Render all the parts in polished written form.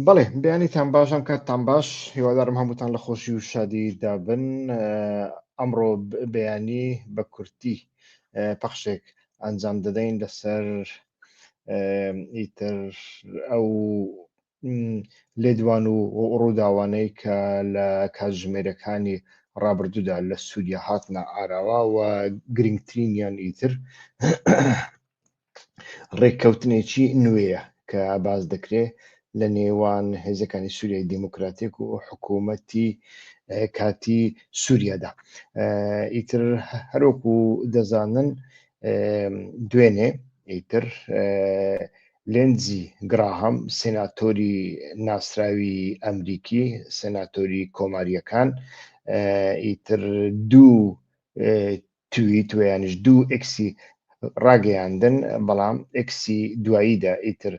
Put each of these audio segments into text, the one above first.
بەڵێ بەیانیتان باش ئەم کاتتان باش هیوادارم هەمووتان لە خۆشی و شادی دابن ئەمڕۆ بەیانی بە کورتی پەخشێک ئەنجام دەدەین لەسەر ئیتر ئەو لێدوان و ڕووداوانەی کە لە کاتژمێرەکانی ڕابردوودا لە سووریا هاتنە ئاراوا و گرنگترینیان ئیتر ڕێککەوتنێکی نوێیە کە باس دەکرێ لە نێوان هێزەکانی سووریای دیموکراتیک و حکوومەتی کاتی سووریادا ئیتر هەروەکو دەزانن دوێنێ ئیتر لێنزی گراهام سێناتۆری ناسراوی ئەمریکی سێناتۆری کۆماریەکان ئیتر دوو تویت و یانیش دوو ئێکسی ڕاگەیاندن بەڵام ئێکسی دواییدا ئیتر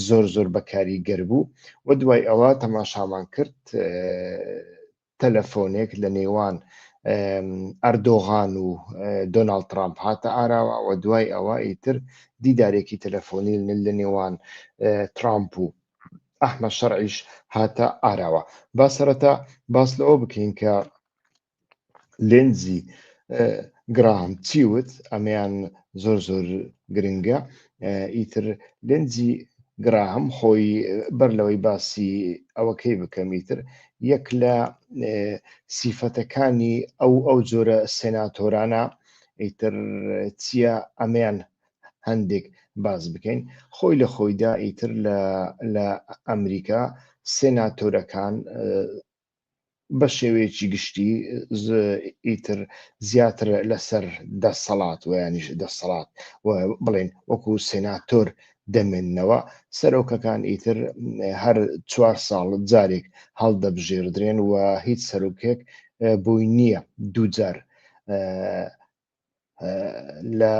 زۆر زۆر بەکاریگەر بوو و دوای ئەوە تەماشامان کرد تەلەفۆنێک لە نێوان ئەردۆغان و دۆناڵد ترامپ هاتە ئاراوە و دوای ئەوە ئیتر دیدارێکی تەلەفۆنی لە نێوان ترامپ و ئەحمە شەرعیش هاتە ئاراوە. با سەرەتا باس لەوە بکەین کە لێنزی گراهام چی وت ئەمەیان زۆر زۆر گرنگە ئیتر لێنزی گراهام خۆی بەر لەوەی باسی ئەوەکەی بکەم ئیتر یەک لە سیفەتەکانی ئەو ئەو جۆرە سێناتۆرانە ئیتر چییە ئەمەیان هەندێک باس بکەین خۆی لە خۆیدا ئیتر لە ئەمریکا سێناتۆرەکان بە شێوەیەکی گشتی ئیتر زیاتر لەسەر دەسەڵات و یانیش دەسەڵات و بڵێن وەکو سێناتۆر دەمێننەوە سەرۆکەکان ئیتر هەر چوار ساڵ جارێک هەڵدەبژێردرێن و هیچ سەرۆکێک بۆی نییە دووجار لە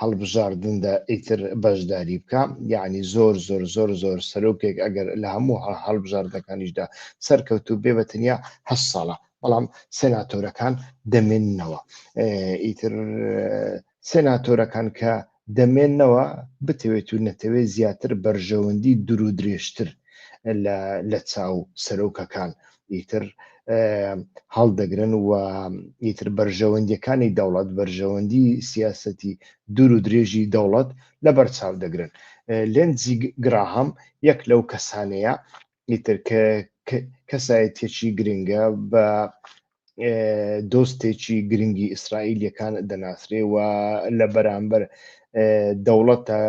هەڵبژاردندا ئیتر بەشداری بکە یعنی زۆر زۆر زۆر زۆر سەرۆکێک ئەگەر لە هەموو هەڵبژاردەکانیشدا سەرکەوتو بێ بە تەنیا هە ساڵە بەڵام سێناتۆرەکان دەمێننەوە ئیتر سێناتۆرەکان کە دەمێنەوە بتەوێت و نەتەوێت زیاتر بەرژەوەندی دوور و درێژتر لە چاو سەرۆکەکان ئیتر هەڵدەگرن و ئیتر بەرژەوەندیەکانی دەوڵەت بەرژەوەندی سیاستی دوور و درێژی دەوڵەت لەبەر چاو دەگرن لێنزی گراهام یەک لەو کەسانەیە ئیتر کە کەسایەتێکی گرنگە بە دۆستێکی گرنگی ئیسرائیلیەکان دەناسرێ و لە بەرامبەر دەوڵەتە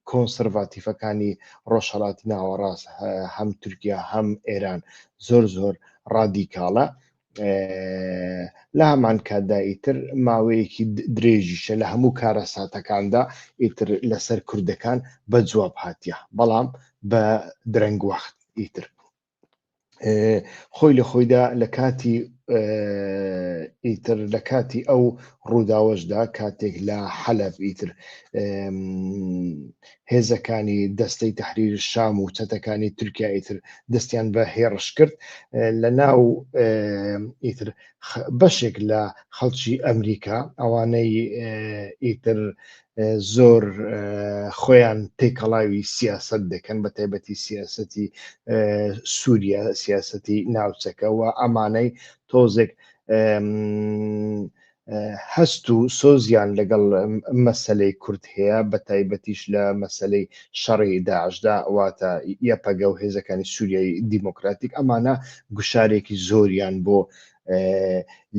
کۆنسەرڤاتیفەکانی ڕۆژهەڵاتی ناوەڕاست هەم تورکیا هەم ئێران زۆر زۆر ڕادیکاڵە لە هەمان کاتدا ئیتر ماوەیەکی درێژیشە لە هەموو کارەساتەکاندا ئیتر لەسەر کوردەکان بە جواب هاتیە بەڵام بە درەنگ وەخت ئیتر خۆی لە خۆیدا لە کاتی ئیتر لە کاتی ئەو ڕووداوەشدا کاتێک لە حەلەب ئیتر هێزەکانی دەستەی تحریر شام و چەتەکانی تورکیا ئیتر دەستیان بە هێڕش کرد لە ناو ئیتر بەشێک لە خەڵکی ئەمریکا ئەوانەی ئیتر زۆر خۆیان تێکەڵاوی سیاست دەکەن بە تایبەتی سیاستی سووریا سیاستی ناوچەکە و ئەمانەی تۆزێک هەست و سۆزیان لەگەڵ مەسلەی کورد هەیە بە تایبەتیش لە مەسلەی شەڕی داعشدا واتە یەپەگە و هێزەکانی سووریای دیموکراتیک ئەمانە گوشارێکی زۆریان بۆ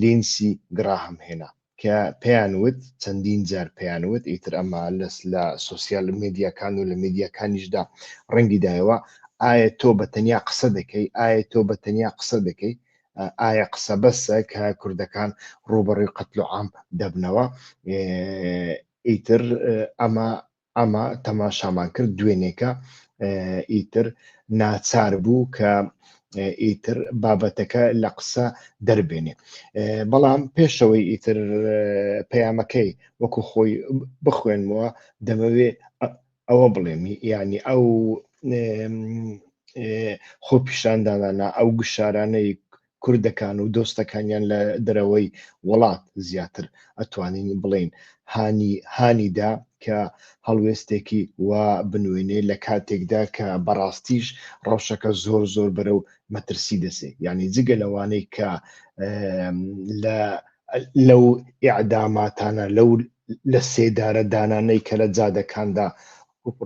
لینسی گراهام هێنا کە پێیان وت چەندین جار پێیان وت ئیتر ئەمە لەس لە سۆسیال میدیاکان و لە میدیاکانیشدا ڕەنگی دایەوە ئایا تۆ بە تەنیا قسە دەکەی ئایا تۆ بە تەنیا قسە دەکەی ئایا قسە بەسە کە کوردەکان ڕووبەڕووی قەتل و عام دەبنەوە ئیتر ئەمە ئەمە تەماشامان کرد دوێنێکە ئیتر ناچار بوو کە ئیتر بابەتەکە لە قسە دەربێنێ بەڵام پێشەوەی ئیتر پەیامەکەی وەکو خۆی بخوێنمەوە دەمەوێ ئەوە بڵێم یعنی ئەو خۆپیشاندانانە ئەو گوشارانەی کوردەکان و دۆستەکانیان لە دەرەوەی وڵات زیاتر ئەتوانین بڵێین هانی هانیدا کە هەڵوێستێکی وا بنوێنێ لە کاتێکدا کە بەڕاستیش ڕەوشەکە زۆر زۆر بەرەو مەترسی دەسێ یعنی جگە لەوانەی کە لە لەو ئیعداماتانە لەو لە سێدارە دانانەی کە لە جادەکاندا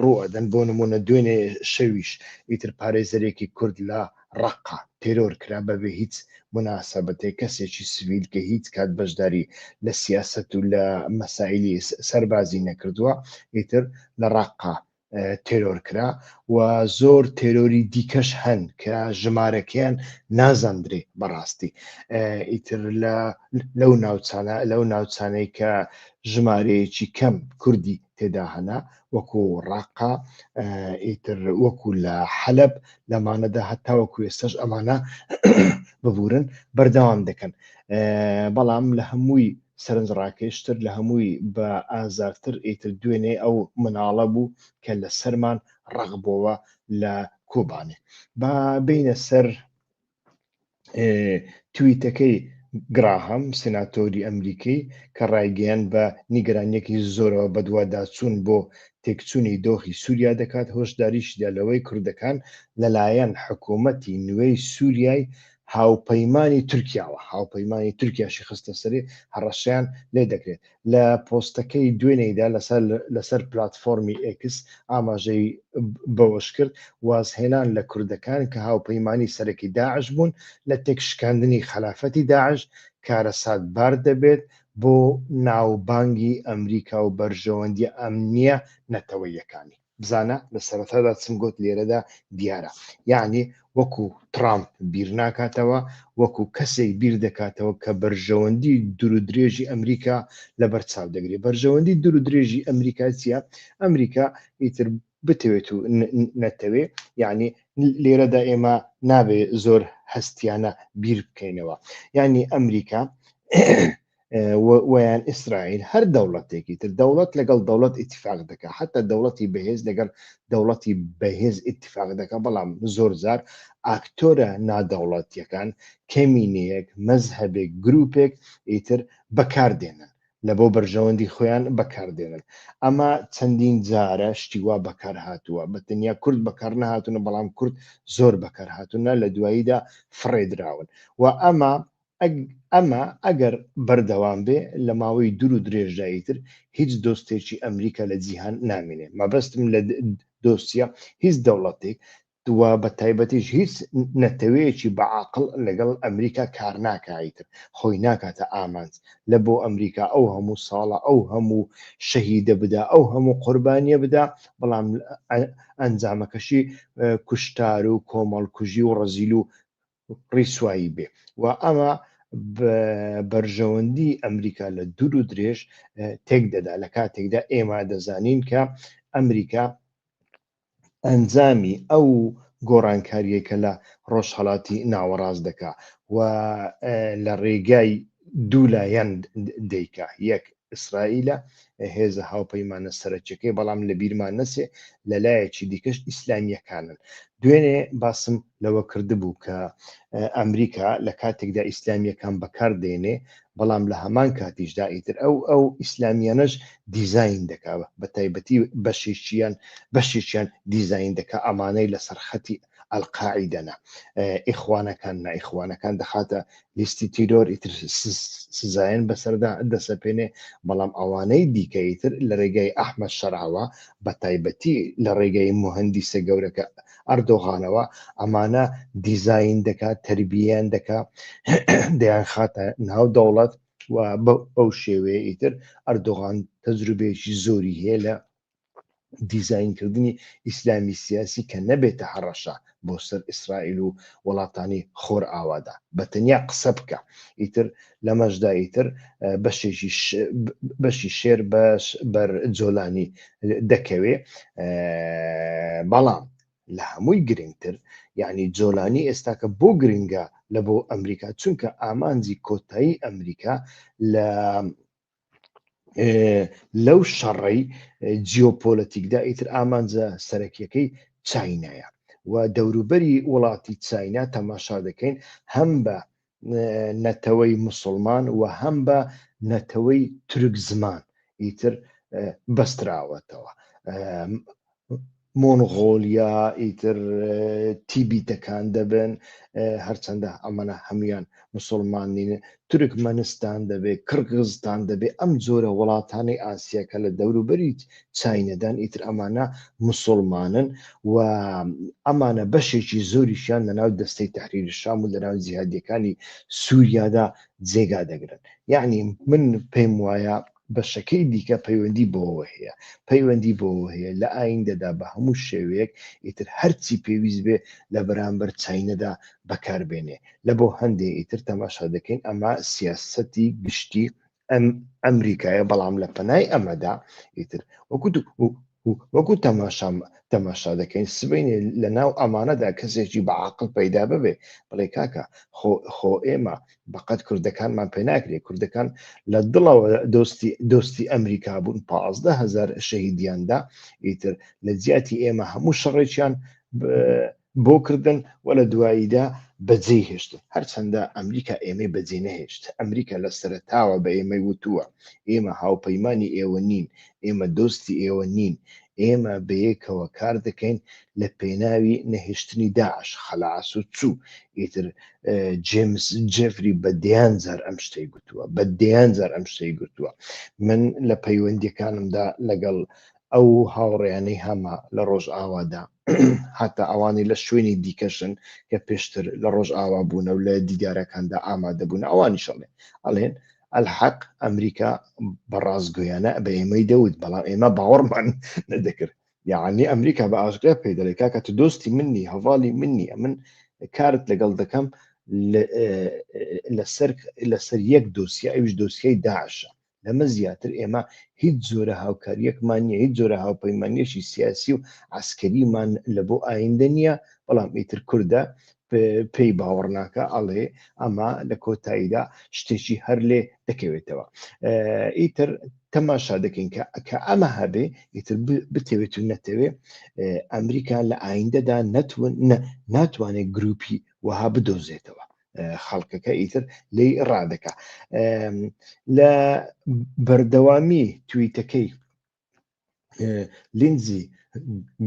ڕوئەدەن بۆ نمونە دوێنێ شەویش ئیتر پارێزەرێکی کورد لە ڕەققە تێرۆر کرا بەبێ هیچ موناسەبەتێک کەسێکی سڤیل کە هیچ کات بەشداری لە سیاسەت و لە مەسایلی سەربازی نەکردووە ئیتر لە ڕەققە تێرۆر کرا و زۆر تێرۆری دیکەش هەن کە ژمارەکەیان نازاندرێ بەڕاستی ئیتر لە لەو ناوچانە لەو ناوچانەی کە ژمارەیەکی کەم کوردی تێدا هەنا وەکو ڕاقا ئیتر وەکو لە حەلب لەمانەدا هەتاوەکو ئێستاش ئەمانە ببورن بەردەوام دەکەن بەڵام لە هەمووی سەرنجڕاکێشتر لە هەمووی بە ئازارتر ئیتر دوێنێ ئەو مناڵە بوو کە لە سەرمان ڕەق بۆوە لە کۆبانێ با بینە سەر تویتەکەی گراهام سناتۆری ئەمریکی کە ڕایگەیان بە نیگەرانیەکی زۆرەوە بەدواداچوون بۆ تێکچوونی دۆخی سووریا دەکات هۆشداریشدا لەوەی کوردەکان لەلایەن حکوومەتی نوێی سووریای هاوپەیمانی تورکیاوە، هاوپەیمانی تورکیاشی خستە سەرێ، هەڕەشەیان لێ دەکرێت. لە پۆستەکەی دوێنێیدا لەسەر لەسەر پلاتفۆرمی ئێکس ئاماژەی بەوەشکرد، وازهێنان لە کوردەکان کە هاوپەیمانی سەرەکی داعش بوون لە تێکشکاندنی خەلافەتی داعش، کارەساتبار دەبێت بۆ ناوبانگی ئەمریکا و بەرژەوەندییە ئەمنییە نەتەوەییەکانی. بزانە لە سەرەتادا چم گۆت لێرەدا دیارە یەعنی وەکو تڕامپ بیر ناکاتەوە وەکو کەسێک بیر دەکاتەوە کە بەرژەوەندی دورو درێژی ئەمریکا لەبەر چاو دەگرێ بەرژەوەندی دورو درێژی ئەمریکا چیە ئەمریکا ئیتر بتەوێت و نەتەوێ یەعنی لێرەدا ئێمە نابێ زۆر هەستیانە بیر بکەینەوە یعنی ئەمریکا ویان ئیسرائیل هەر دەوڵەتێکی تر دەوڵەت لەگەڵ دەوڵەت ئیتفاق دەکا حتا دەوڵەتی بەهێز لەگەڵ دەوڵەتی بەهێز ئیتفاق دەکا بەڵام زۆر جار ئاکتۆرە نادەوڵەتیەکان کەمینەیەک مەزهەبێک گروپێک ئیتر بەکاردێنن لە بۆ بەرژەوەندی خۆیان بەکاردێنن ئەمە چەندین جارە شتی وا بەکار هاتووە بە تەنیا کورد بەکار نەهاتوونە بەڵام کورد زۆر بەکار هاتوونە لە دواییدا فڕێدراون و ئەمە ئەمە ئەگەر بەردەوام بێ لە ماوەی دوور و درێژدا ئیتر هیچ دۆستێکی ئەمریکا لە جیهان نامێنێ. مەبەستم لە دۆستیە هیچ دەوڵەتێک و بە تایبەتیش هیچ نەتەوەیەکی بە عاقڵ لەگەڵ ئەمریکا کار ناکا ئیتر خۆی ناکاتە ئامانج لە بۆ ئەمریکا ئەو هەموو ساڵە ئەو هەموو شەهیدە بدا ئەو هەموو قوربانیە بدا بەڵام ئەنجامەکەشی کوشتار و کۆمەڵکوژی و ڕەزیل و ڕیسوایی بێ و ئەمە بەرژەوەندی ئەمریکا لە دوور و درێژ تێک دەدا لە کاتێکدا ئێمە دەزانین کە ئەمریکا ئەنجامی ئەو گۆڕانکاریە کە لە ڕۆژهڵاتی ناوەڕاست دەکا و لە ڕێگای دوو لایەن دەیکا یەک ئیسرائیلە هێزە هاوپەیمانە سەرەکیەکەی، بەڵام لە بیرمان نەچێ لە لایەکی دیکەش ئیسلامیەکانن. دوێنێ باسم لەوە کردبوو کە ئەمریکا لە کاتێکدا ئیسلامیەکان بەکار دێنێ، بەڵام لە هەمان کاتیشدا ئیتر ئەو ئەو ئیسلامیانەش دیزاین دەکا، بە تایبەتی بەشێکیان بەشێکیان دیزاین دەکا ئەمانەی لەسەر خەتی ئەلقاعیدەنە ئیخوانەکان نا ئیخوانەکان دەخاتە لیستی تیرۆر ئیتر سزایان بەسەردا دەسەپێنێ بەڵام ئەوانەی دیکە ئیتر لە ڕێگای ئەحمەد شەرعەوە بە تایبەتی لە ڕێگەی موهەندیسە گەورەکە ئەردۆغانەوە ئەمانە دیزاین دەکات تربیان دەکا دەیانخاتە ناو دەوڵەت و بەو شێوەیە ئیتر ئەردۆغان تەجروبەیەکی زۆری هەیە لە دیزاینکردنی ئیسلامی سیاسی کە نەبێتە هەڕەشە بۆ سەر ئیسرائیل و وڵاتانی خۆرئاوادا بە تەنیا قسە بکە ئیتر لەمەشدا ئیتر بەشێکی بەشی شێر بەش بەر جۆلانی دەکەوێ بەڵام لە هەمووی گرنگتر یعنی جۆلانی ئێستاکە بۆ گرنگە لە بۆ ئەمریکا چونکە ئامانجی کۆتایی ئەمریکا لە لەو شەڕەی جیۆپۆلەتیکدا ئیتر ئامانجە سەرەکیەکەی چینایە و دەوروبەری وڵاتی چاینا تەماشا دەکەین هەم بە نەتەوەی مسلمان و هەم بە نەتەوەی تورک زمان ئیتر. بەستراوەتەوە. مۆنغۆلیا ئیتر تیبیتەکان دەبن هەرچەندە ئەمەە هەمویان مسلمان نین تورکمەنستان دەبێت قرغزستان دەبێت ئەم جۆرە وڵاتانی ئاسیا کە لە دەوروبەری چینەدان ئیتر ئەمانە مسلمانن و ئەمانە بەشێکی زۆریشیان لەناو دەستەی تحریر شام و لەناو جیهادیەکانی سووریادا جێگا دەگرن یعنی من پێم وایە بەشەکەی دیکە پەیوەندی بەوەوە هەیە، پەیوەندی بەوەوە هەیە لە ئایندەدا بە هەموو شێوەیەک ئیتر هەرچی پێویست بێ لە بەرامبەر چاینەدا بەکار بێنێ. لە بۆ هەندێ ئیتر تەماشا دەکەین ئەمە سیاسەتی گشتی ئەم ئەمریکایە بەڵام لە پەنای ئەمەدا ئیتر وەکو وەکو تەماشا تەماشا دەکەین سبەینێ لە ناو ئەمانەدا کەسێکی بە عاقڵ پەیدا ببێ بڵێ کاکە خۆ خۆ ئێمە بەقەت کوردەکانمان پێ ناکرێ کوردەکان لە دڵەوە دۆستی دۆستی ئەمریکا بوون 15 هەزار شەهیدیاندا ئیتر لە جیاتی ئێمە هەموو شەڕێکیان بۆ کردن و لە دواییدا بەجێی هێشتن. هەرچەندە ئەمریکا ئێمەی بەجێ نەهێشت، ئەمریکا لە سەرەتاوە بە ئێمەی وتووە، ئێمە هاوپەیمانی ئێوە نین، ئێمە دۆستی ئێوە نین، ئێمە بەیەکەوە کار دەکەین لە پێناوی نەهێشتنی داعش، خەلاس و چوو. ئیتر جێمس جێفری بە دەیان جار ئەم شتەی گوتووە، بە دەیان جار ئەم شتەی گوتووە. من لە پەیوەندییەکانمدا لەگەڵ ئەو هاوڕێیانەی هەمە لە ڕۆژئاوادا هەتا ئەوانەی لە شوێنی دیکەشن کە پێشتر لە ڕۆژئاوا بوونە و لە دیدارەکاندا ئامادە بوون ئەوانیش ئەڵێن ئەڵێن ئەلحەق ئەمریکا بە ڕاستگۆیانە بە ئێمەی دەوت بەڵام ئێمە باوەڕمان نەدەکرد یعنی ئەمریکا بە ئاشکرا پێی دەڵێ کاکە تو دۆستی منی هەواڵی منی ئەمن کارت لەگەڵ دەکەم لەسەر لەسەر یەک دۆسیە ئەویش دۆسیەی داعشە لەمە زیاتر ئێمە هیچ جۆرە هاوکارییەکمان نییە، هیچ جۆرە هاوپەیمانییەکی سیاسی و عەسکەریمان لە بۆ ئایندە نییە، بەڵام ئیتر کوردە پێی باوەڕ ناکا، ئەڵێ ئەمە لە کۆتاییدا شتێکی هەر لێ دەکەوێتەوە. ئیتر تەماشا دەکەین کە کە ئەمە هەبێ ئیتر بتەوێت و نەتەوێ ئەمریکا لە ئایندەدا ناتوانێت گروپی وەها بدۆزێتەوە. خەڵکەکە ئیتر لی ڕادەکا لە بەردەوامی تویتەکەی لینزی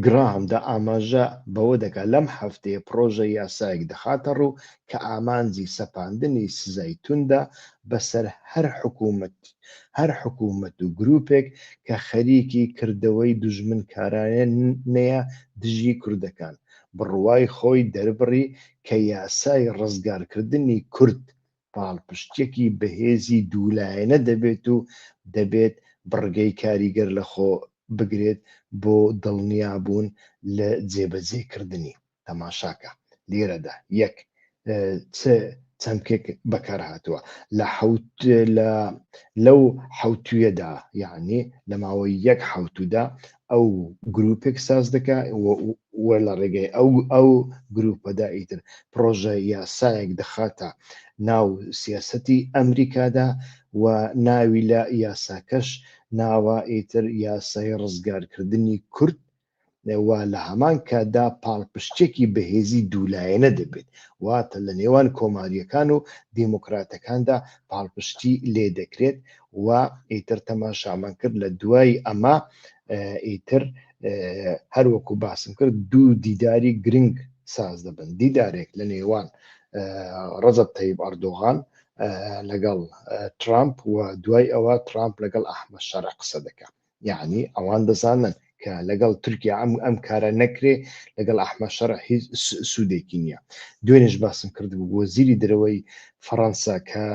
گراهامدا ئاماژە بەوە دەکات لەم هەفتەیە پرۆژە یاسایەک دەخاتە ڕوو کە ئامانجی سەپاندنی سزای توندە بەسەر هەر حکوومەت هەر حکوومەت و گروپێک کە خەریکی کردەوەی دوژمنکارانەیە دژی کوردەکان بڕوای خۆی دەربڕی کە یاسای ڕزگارکردنی کورد پاڵپشتییەکی بەهێزی دوولایەنە دەبێت و دەبێت بڕگەی کاریگەر لەخۆ بگرێت بۆ دڵنیابوون لە جێبەجێکردنی. تەماشاکە لێرەدا یەک چ چەمکێک بەکار هاتووە لە حوت لە لەو حوتویەدا یعنی لە ماوەی یەک حوتودا ئەو گروپێک ساز دەکا و لە ڕێگەی ئەو ئەو گروپەدا ئیتر پرۆژە یاسایەک دەخاتە ناو سیاسەتی ئەمریکادا و ناوی لە یاساکەش ناوە ئیتر یاسای ڕزگارکردنی کورد و لە هەمان کاتدا پاڵپشتیەکی بەهێزی دوولایەنە دەبێت، واتە لە نێوان کۆمارییەکان و دیموکراتەکاندا پاڵپشتی لێ دەکرێت و ئیتر تەماشامان کرد لە دوای ئەمە ئیتر هەروەکو باسم کرد دوو دیداری گرنگ ساز دەبن دیدارێک لە نێوان ڕەجەب تەیب ئەردۆغان لەگەڵ ترامپ و دوای ئەوە ترامپ لەگەڵ ئەحمەد شەرع قسە دەکات یەعنی ئەوان دەزانن کە لەگەڵ تورکیا ئەم ئەم کارە نەکرێ لەگەڵ ئەحمە شەرع هیچ سوودێکی نییە دوێنێش باسم کردبوو وەزیری دەرەوەی فەڕەنسا کە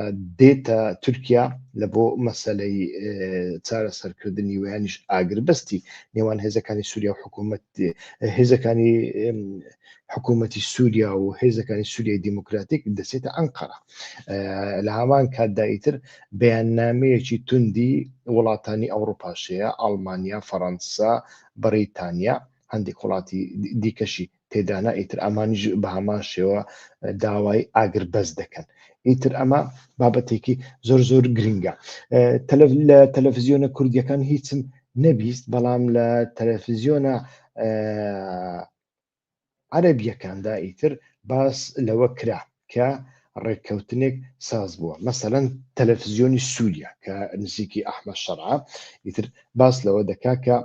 دێتە تورکیا لە بۆ مەسەلەی چارەسەرکردنی ویانیش ئاگربەستی نێوان هێزەکانی سووریا و حکوومەت هێزەکانی حکوومەتی سووریا و هێزەکانی سووریای دیموکراتیک دەچێتە ئەنقەرە لە هەمان کاتدا ئیتر بەیاننامەیەکی توندی وڵاتانی ئەوروپاش هەیە، ئەڵمانیا، فەڕەنسا، بەڕیتانیا، هەندێک وڵاتی دیکەشی تێدانە، ئیتر ئەمانیش بە هەمان شێوە داوای ئاگربەست دەکەن. ئیتر ئەمە بابەتێکی زۆر زۆر گرنگە. لە تەلەفزیۆنە کوردیەکان هیچم نەبیست، بەڵام لە تەلەفزیۆنە عەرەبیەکاندا ئیتر باس لەوە کرا کە ڕێککەوتنێک ساز بووە. مەسەلەن تەلەفزیۆنی سووریا کە نزیکی ئەحمەد شەرعە ئیتر باس لەوە دەکا کە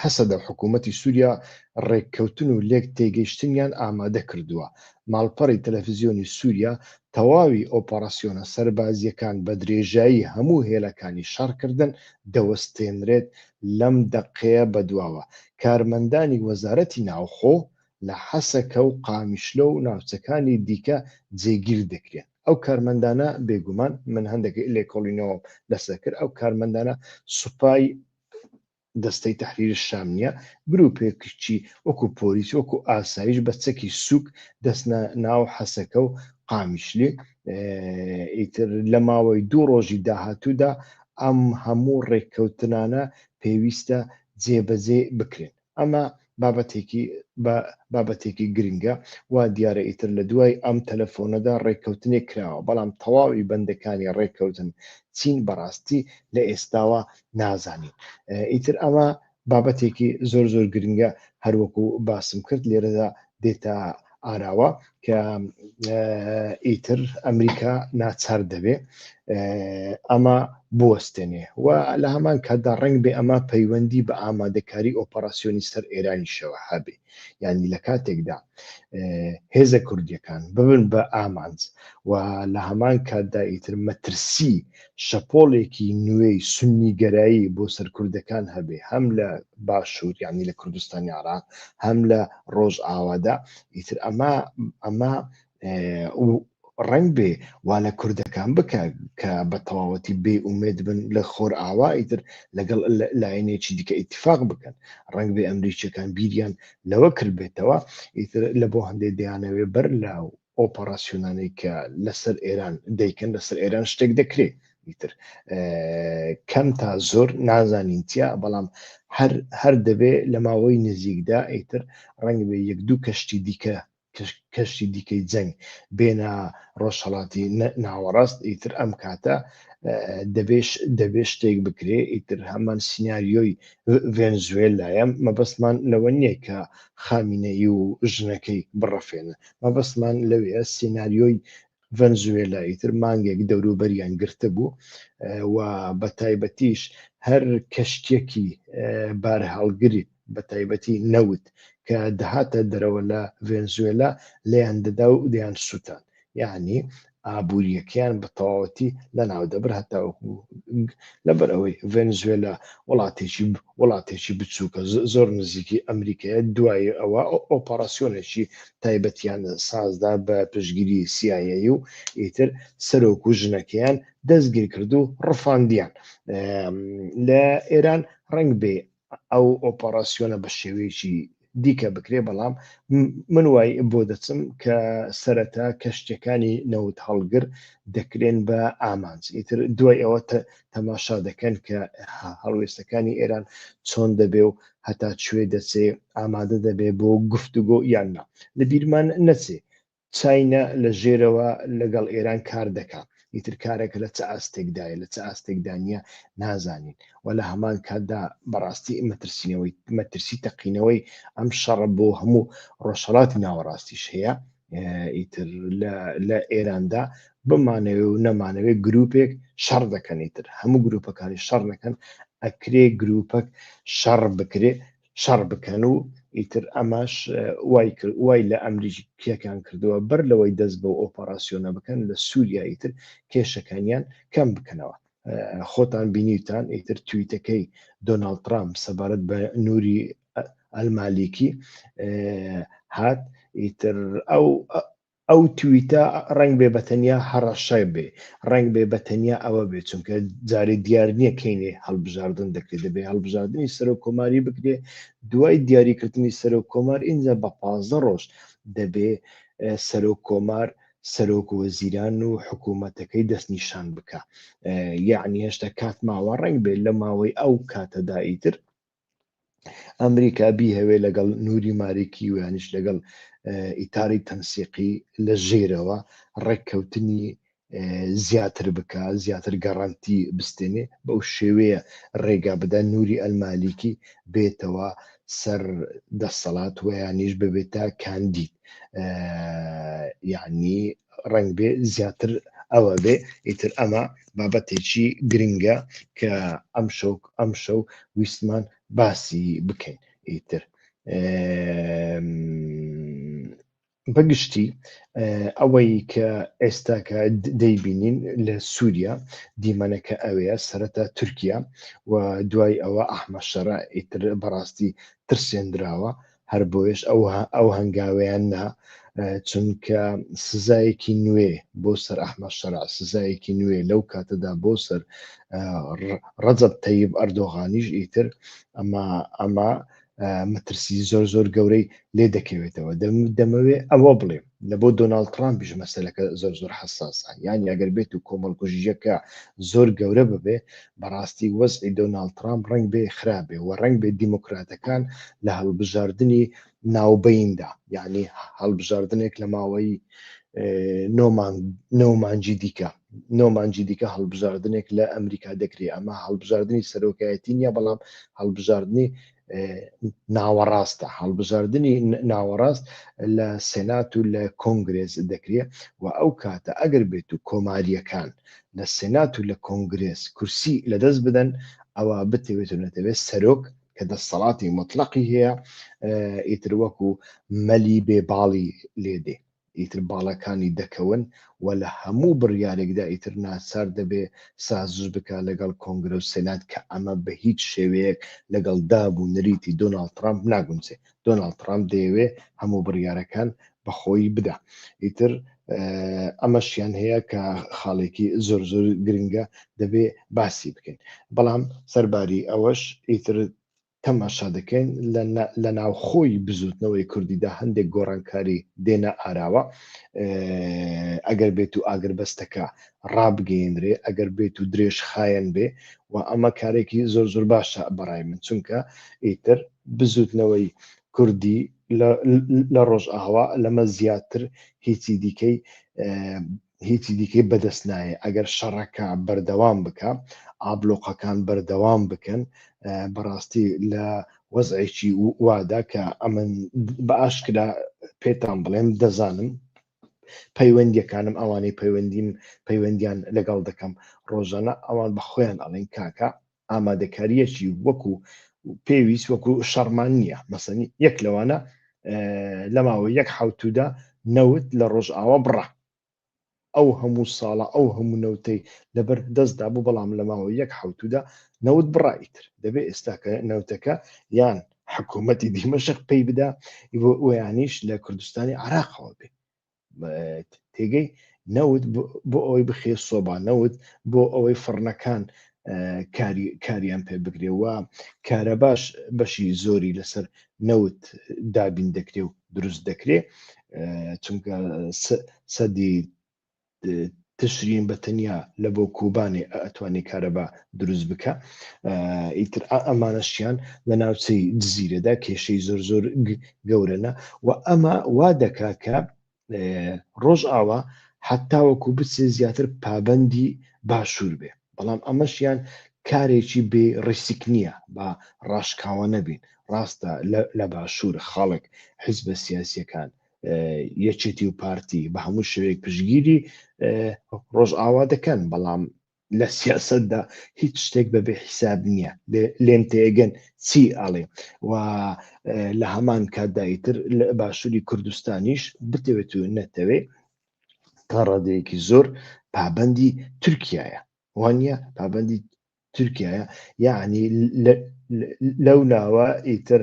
هەسەدە و حکوومەتی سووریا ڕێککەوتن و لێک تێگەیشتنیان ئامادە کردووە. ماڵپەڕی تەلەفزیۆنی سووریا تەواوی ئۆپەراسیۆنە سەربازییەکان بە درێژایی هەموو هێلەکانی شەڕکردن دەوەستێنرێت لەم دەقەیە بەدواوە کارمەندانی وەزارەتی ناوخۆ لە حەسەکە و قامیشلۆ و ناوچەکانی دیکە جێگیر دەکرێن. ئەو کارمەندانە بێگومان من هەندێک لێکۆڵینەوەم لەسەر کرد ئەو کارمەندانە سوپای دەستەی تەحریر شام نییە گروپێکچی وەکو پۆلیس وەکو ئاسایش بە چەکی سوک دەستنە ناو حەسەکە و قامیشلی ئیتر لە ماوەی دوو ڕۆژی داهاتوودا ئەم هەموو ڕێککەوتنانە پێویستە جێبەجێ بکرێن ئەمە بابەتێکی بە بابەتێکی گرنگە وا دیارە ئیتر لە دوای ئەم تەلەفۆنەدا ڕێککەوتنێک کراوە بەڵام تەواوی بەندەکانی ڕێککەوتن چین بەڕاستی لە ئێستاوە نازانین ئیتر ئەمە بابەتێکی زۆر زۆر گرنگە هەروەکو باسم کرد لێرەدا دێتە ئاراوە کە ئیتر ئەمریکا ناچار دەبێ ئەمە بوەستێنێ و لە هەمان کاتدا ڕنگ بێ ئەمە پەیوەندی بە ئامادەکاری ئۆپەراسیۆنی سەر ئێرانیشەوە هەبێ یعنی لە کاتێکدا هێزە کوردیەکان ببن بە ئامانج و لە هەمان کاتدا ئیتر مەترسی شەپۆڵێکی نوێی سنیگەرایی بۆ سەر کوردەکان هەبێ هەم لە باشوور یعنی لە کوردستانی عراق هەم لە ڕۆژئاوادا ئیتر ئەمە ئەمە ڕەنگ بێ وا لە کوردەکان بکە کە بە تەواوەتی بێ ئومێد بن لە خۆر ئاوا ئیتر لەگەڵ لایەنێکی دیکە ئیتفاق بکەن ڕەنگ بێ ئەمریکیەکان بیریان لەوە کردبێتەوە ئیتر لە بۆ هەندێک دەیانەوێ بەر لە ئۆپەراسیۆنانەی کە لەسەر ئێران دەیکەن لەسەر ئێران شتێک دەکرێت ئیتر کەم تا زۆر نازانین چیا بەڵام هەر هەر دەبێ لە ماوەی نزیکدا ئیتر ڕەنگ بێ یەک دوو کەشتی دیکە کەشتی دیکەی جەنگ بێنە ڕۆژهەڵاتی ناوەڕاست ئیتر ئەم کاتە دەبێش دەبێ شتێک بکرێ ئیتر هەمان سیناریۆی ڤێنزوێلایە مەبەستمان لەوە نییە کە خامینەئی و ژنەکەی بڕەفێنن مەبەستمان لەوێ سیناریۆی ڤەنزوێلا ئیتر مانگێک دەوروبەریان گرتبوو و بە تایبەتیش هەر کەشتیەکی بارهەڵگری بە تایبەتی نەوت کە دەهاتە دەرەوە لە ڤێنزوێلا لێیان دەدا و دەیان سووتان یعنی ئابووریەکەیان بە تەواوەتی لەناو دەبر هەتاوەکو لەبەر ئەوەی ڤێنزوێلا وڵاتێکی وڵاتێکی بچووکە زۆر نزیکی ئەمریکایە دوای ئەوە ئۆپەراسیۆنێکی تایبەتیان سازدا بە پشتگیری CIA و ئیتر سەرۆک و ژنەکەیان دەستگیر کرد و ڕفاندیان لە ئێران ڕەنگ بێ ئەو ئۆپەراسیۆنە بە شێوەیەکی دیکە بکرێ بەڵام من وای بۆ دەچم کە سەرەتا کەشتیەکانی نەوت هەڵگر دەکرێن بە ئامانج ئیتر دوای ئەوە تەماشا دەکەن کە هەڵوێستەکانی ئێران چۆن دەبێ و هەتا کوێ دەچێ ئامادە دەبێ بۆ گفتوگۆ یان نا لە بیرمان نەچێ چاینا لە ژێرەوە لەگەڵ ئێران کار دەکا ئیتر کارەکە لە چ ئاستێکدایە لە چ ئاستێکدا نییە نازانین و لە هەمان کاتدا بەڕاستی مەترسینەوەی مەترسی تەقینەوەی ئەم شەڕە بۆ هەموو ڕۆژهەڵاتی ناوەڕاستیش هەیە ئیتر لە ئێراندا بمانەوێ و نەمانەوێ گروپێک شەڕ دەکەن ئیتر هەموو گروپەکانی شەڕ نەکەن ئەکرێ گروپەک شەڕ بکرێ شەڕ بکەن و ئیتر ئەمەش وای کرد وای لە ئەمریکیەکان کردووە بەر لەوەی دەست بەو ئۆپەراسیۆنە بکەن لە سووریا ئیتر کێشەکانیان کەم بکەنەوە خۆتان بینیتان ئیتر تویتەکەی دۆناڵد ترامپ سەبارەت بە نوری ئەلمالیکی هات ئیتر ئەو ئەو تویتە ڕەنگ بێ بە تەنیا هەڕەشە بێ، ڕەنگ بێ بە تەنیا ئەوە بێ، چونکە جارێ دیار نییە کەینێ هەڵبژاردن دەکرێ، دەبێ هەڵبژاردنی سەرۆک کۆماری بکرێ، دوای دیاریکردنی سەرۆک کۆمار ئینجا بە 15 ڕۆژ دەبێ سەرۆک کۆمار سەرۆک وەزیران و حکوومەتەکەی دەستنیشان بکا. یەعنی هێشتا کات ماوە، ڕەنگ بێ لە ماوەی ئەو کاتەدا ئیتر ئەمریکا بیهەوێ لەگەڵ نوری مالیکی و یانیش لەگەڵ ئیتاری تەنسیقی لە ژێرەوە ڕێککەوتنی زیاتر بکا، زیاتر گەڕەنتی بستێنێ، بەو شێوەیە ڕێگا بدا نوری ئەلمالیکی بێتەوە سەر دەسەڵات وەیانیش ببێتە کاندید. یعنی ڕەنگ بێ زیاتر ئەوە بێ. ئیتر ئەمە بابەتێکی گرنگە کە ئەمشەو ئەمشەو ویستمان باسی بکەین. ئیتر بەگشتی ئەوەی کە ئێستاکە دەیبینین لە سووریا دیمەنەکە ئەوەیە، سەرەتا تورکیا و دوای ئەوە ئەحمە شەرع ئیتر بەڕاستی ترسێندراوە، هەر بۆیەش ئەو هەنگاوەیان نا، چونکە سزایەکی نوێ بۆ سەر ئەحمە شەرع، سزایەکی نوێ لەو کاتەدا بۆ سەر ڕەجەب تەیب ئەردۆغانیش، ئیتر ئەمە ئەمە مەترسی زۆر زۆر گەورەی لێ دەکەوێتەوە. دەمەوێ ئەوە بڵێم لە بۆ دۆناڵد ترامپیش مەسەلەکە زۆر زۆر حەساسە، یانی ئەگەر بێت و کۆمەڵکوژییەکە زۆر گەورە ببێ، بەڕاستی وەزعی دۆناڵد ترامپ ڕەنگ بێ خراپ بێ و ڕەنگ بێ دیموکراتەکان لە هەڵبژاردنی ناوبەیندا، یعنی هەڵبژاردنێک لە ماوەی نۆ مانگی دیکە، نۆ مانگی دیکە هەڵبژاردنێک لە ئەمریکا دەکرێت. ئەمە هەڵبژاردنی سەرۆکایەتی نییە، بەڵام هەڵبژاردنی ناوەڕاستە. هەڵبژاردنی ناوەڕاست لە سێنات و لە کۆنگرێس دەکرێت و ئەو کاتە ئەگەر بێت و کۆماریەکان لە سێنات و لە کۆنگرێس کورسی لەدەست بدەن، ئەوە بتەوێت و نەتەوێت سەرۆک کە دەسەڵاتی مطلقی هەیە ئیتر وەکو مەلی بێ باڵی لێدێ، ئیتر باڵەکانی دەکەون و لە هەموو بڕیارێکدا ئیتر ناچار دەبێ سازش بکا لەگەڵ کۆنگرە و سێنات کە ئەمە بە هیچ شێوەیەک لەگەڵ داب و نەریتی دۆناڵد ترامپ ناگونجێ. دۆناڵد ترامپ دەیەوێ هەموو بڕیارەکان بە خۆی بدا. ئیتر ئەمەشیان هەیە کە خاڵێکی زۆر زۆر گرنگە دەبێ باسی بکەین. بەڵام سەرباری ئەوەش ئیتر تەماشا دەکەین لە ناوخۆی بزوتنەوەی کوردیدا هەندێک گۆڕانکاری دێنە ئاراوە. ئەگەر بێت و ئاگربەستەکە ڕابگەیەنرێ، ئەگەر بێت و درێژ خایەن بێ، و ئەمە کارێکی زۆر زۆر باشە بەڕای من، چونکە ئیتر بزوتنەوەی کوردی لە ڕۆژئاوا لەمە زیاتر هیچی دیکەی هیچی دیکەی بەدەست نایە. ئەگەر شەڕەکە بەردەوام بکە، ئابلۆقەکان بەردەوام بکەن، بەڕاستی لە وەزعێکی وادا کە ئەمن بە ئاشکرا پێتان بڵێم دەزانم پەیوەندیەکانم ئەوانەی پەیوەندیم پەیوەندیان لەگەڵ دەکەم ڕۆژانە ئەوان بە خۆیان ئەڵێن کاکە ئامادەکاریەکی وەکو پێویست وەکو شەڕمان نییە. مەسەنی یەک لەوانە لە ماوەی یەک حوتودا نەوت لە ڕۆژئاوا بڕا. ئەو هەموو ساڵە ئەو هەموو نەوتەی لەبەر دەستدا بوو، بەڵام لە ماوەی یەک حوتودا نەوت بڕا. ئیتر دەبێ ئێستا کە نەوتەکە یان حکوومەتی دیمەشق پێی بدا ویانیش لە کوردستانی عراقەوە بێ. تێگەی نەوت بۆ ئەوەی بخێ سۆبا، نەوت بۆ ئەوەی فڕنەکان کاریان پێ بگرێ و کارەباش بەشی زۆری لەسەر نەوت دابین دەکرێ و دروست دەکرێ، چونکە سەدی تشرین بە تەنیا لە بۆ کوبانێ ئەتوانێ کارەبا دروست بکە. ئیتر ئەمانەشیان لە ناوچەی جززیرەدا کێشەی زۆر زۆر گەورەنە و ئەمە وا دەکا کە ڕۆژئاوا حتاوەکو بچێ زیاتر پابندی باشوور بێ. بەڵام ئەمەشیان کارێکی بێ ڕیسک نییە، با ڕاشکاوە نەبین. ڕاستە لە باشوور خەڵک، حیزبە سیاسیەکان، یەکێتی و پارتی بە هەموو شێوەیەک پشگیری ڕۆژئاوا دەکەن، بەڵام لە سیاسەتدا هیچ شتێک بەبێ حیساب نییە. لێم تێگەن چی ئەڵێ؟ و لە هەمان کاتدا ئیتر لە باشووری کوردستانیش بتەوێت و نەتەوێ تا ڕادەیەکی زۆر پابندی تورکیایە، وانە پابندی تورکیایە، یعنی لەو لاوە ئیتر